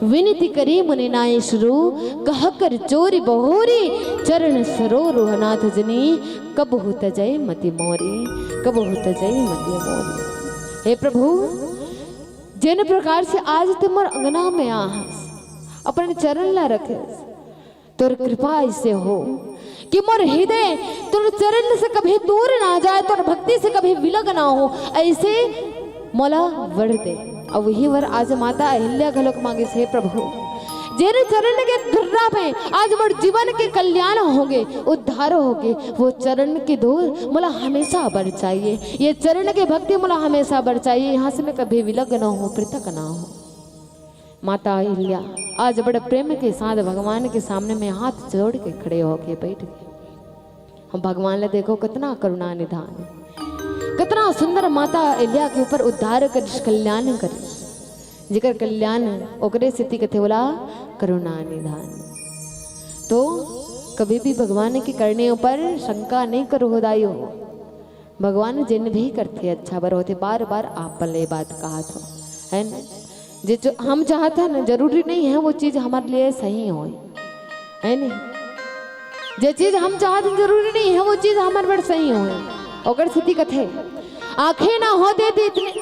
"विनती करी मुनि नाई सुरु, कह कर चोरी बहोरी, चरण सरोरुह नाथ जनी, कबहु तजय मति मोरी, कबहु तजय मति मोरी।" हे प्रभु, जिन प्रकार से आज ते मोर अंगना में आहस, अपन चरण ला रखस, तोर कृपा ऐसे हो कि मोर हृदय तोर चरण से कभी दूर ना जाए, तोर भक्ति से कभी विलग ना हो, ऐसे मोला वर दे। अउ वही वर आज माता अहिल्या घलोक मांगिस, हे प्रभु, जेरे चरण के धुर्रा में आज मोर जीवन के कल्याण होगे, उद्धार होगे, वो चरण के धूल मोला हमेशा बर चाहिए, ये चरण के भक्ति मोला हमेशा बर चाहिए, यहाँ से मैं कभी विलग ना हो, पृथक ना हो। माता अहिल्या आज बड़े प्रेम के साथ भगवान के सामने में हाथ जोड़ के खड़े होके बैठ गए। हम भगवान ला देखो, कितना करुणा निधान, कितना सुंदर माता अहिल्या के ऊपर उद्धार कर, कल्याण कर, जेकर कल्याण ओकरे सेती कथे बोला करुणा निधान। तो कभी भी भगवान के करने ऊपर शंका नहीं करो हो दाई हो। भगवान जेन भी करथे अच्छा बर होथे, बार बार आप ले बात कहत हो, है ना? जे जो हम चाहत है ना, जरूरी नहीं है वो चीज हमारे लिए सही होए, है नहीं? जे चीज हम चाहत है, जरूरी नहीं है वो चीज हमारे बर सही होए। ओकर सेती कथे, आंखें ना होते तो इतने,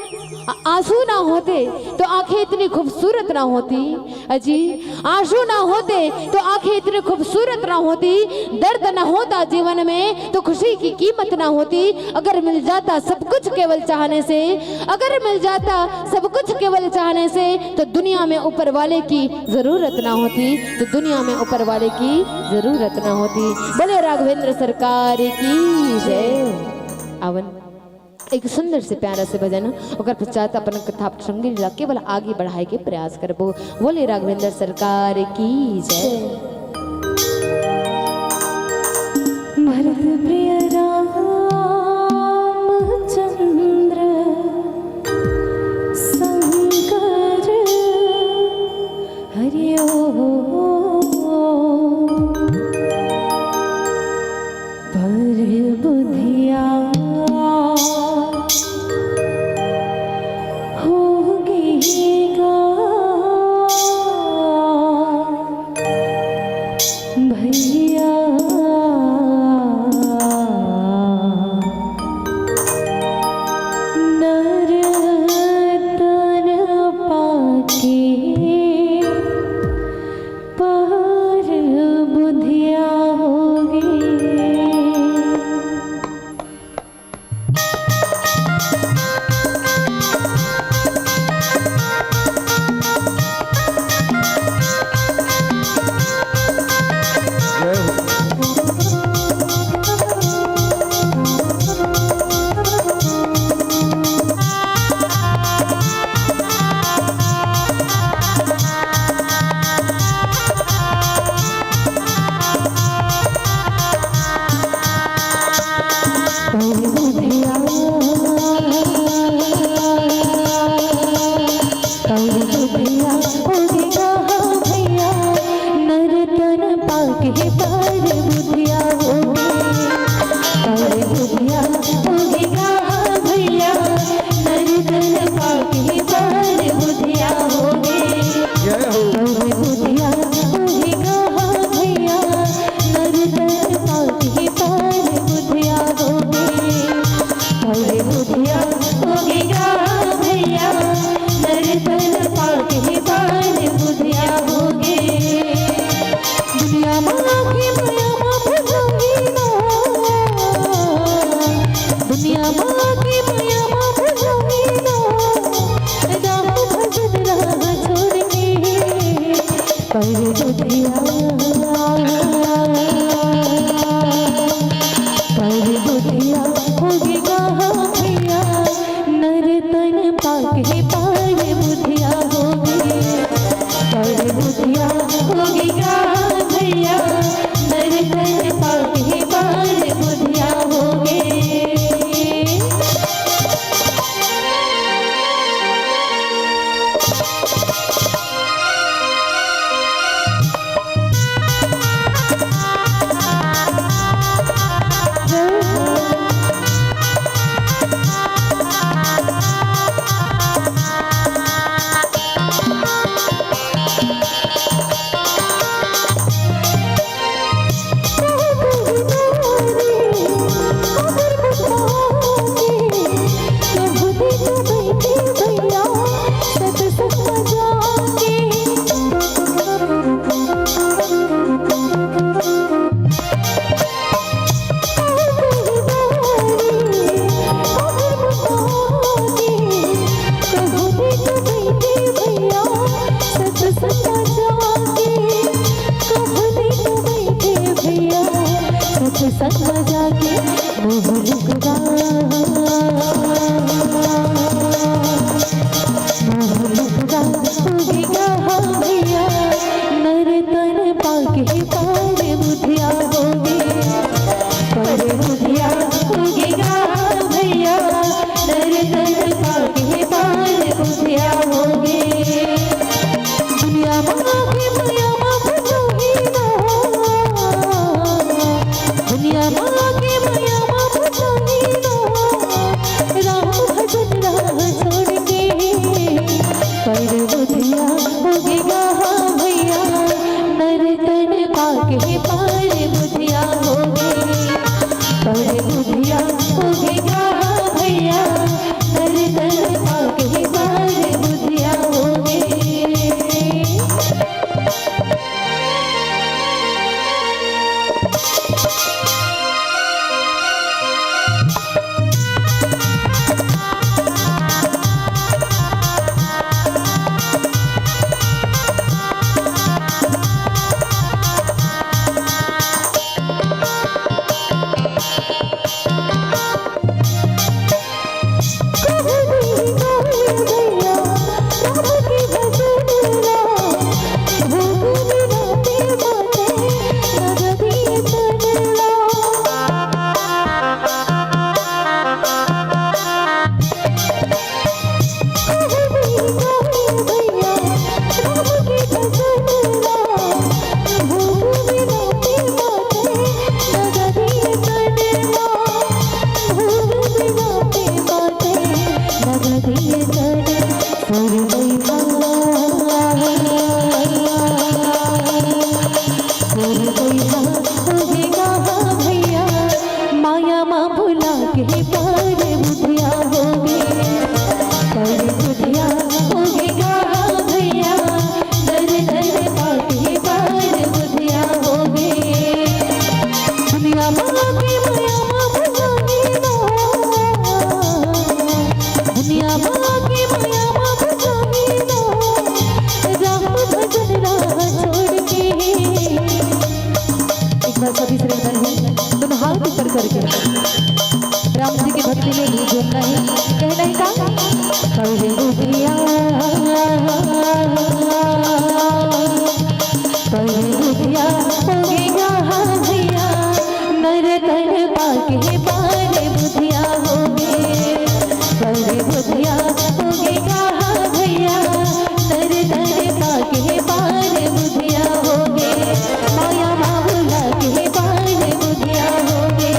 आ-, आंसू ना होते तो आंखें इतनी खूबसूरत ना होती। अजी, आंसू ना होते तो आंखें इतनी खूबसूरत ना होती। दर्द ना होता जीवन में तो खुशी की कीमत ना होती। अगर मिल जाता सब कुछ केवल चाहने से, अगर मिल जाता सब कुछ केवल चाहने से, तो दुनिया में ऊपर वाले की जरूरत ना होती, तो दुनिया में ऊपर वाले की जरूरत ना होती। बोले राघवेंद्र सरकार की जय। आवन एक सुंदर से प्यारा से भजन, ओकर पश्चात अपन कथा प्रसंग ला केवल आगे बढ़ाए के प्रयास करबो। बोले राघवेंद्र सरकार की जय। भरत प्रिय रामचंद्र शंकर हरि ओम। पर बुधिया होगे गा भैया, नर तन पाके पर बुधिया होगे। सभी श्रेणीमन हे, दोनों हाथ ऊपर करके राम जी के भक्ति में झूमना हे। कहना हे का? परे बुधिया, परे बुधिया होगे गा भैया, नर तन पाके परे बुधिया होगे। परे बुधिया होगे गा भैया, नर तन पाके परे बुधिया होगे। माया मा भुला के परे बुधिया होगे,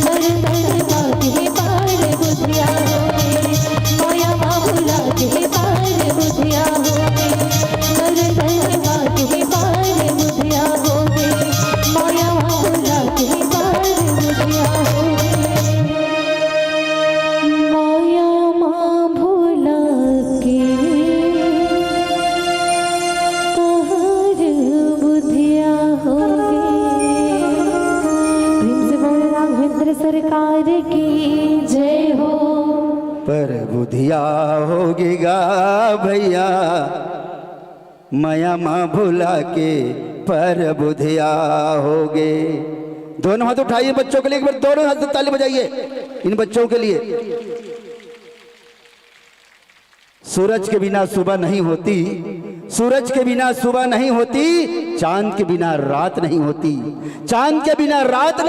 नर तन पाके परे बुधिया होगे। माया मा भुला के परे बुधिया होगे, नर तन पाके परे बुधिया होगे। माया मा भुला के परे बुधिया होगे। माया मा भुला के परे बुधिया होगे। प्रेम से बोलो राघवेंद्र सरकार की जय हो। परे बुधिया होगे गा भैया, माया मा भुला के परे बुधिया होगे। दोनों हाथ उठाइए बच्चों के लिए, एक बार दोनों हाथ से ताली बजाइए इन बच्चों के लिए। सूरज के बिना सुबह नहीं होती, सूरज के बिना सुबह नहीं होती, चांद के बिना रात नहीं होती, चांद के बिना रात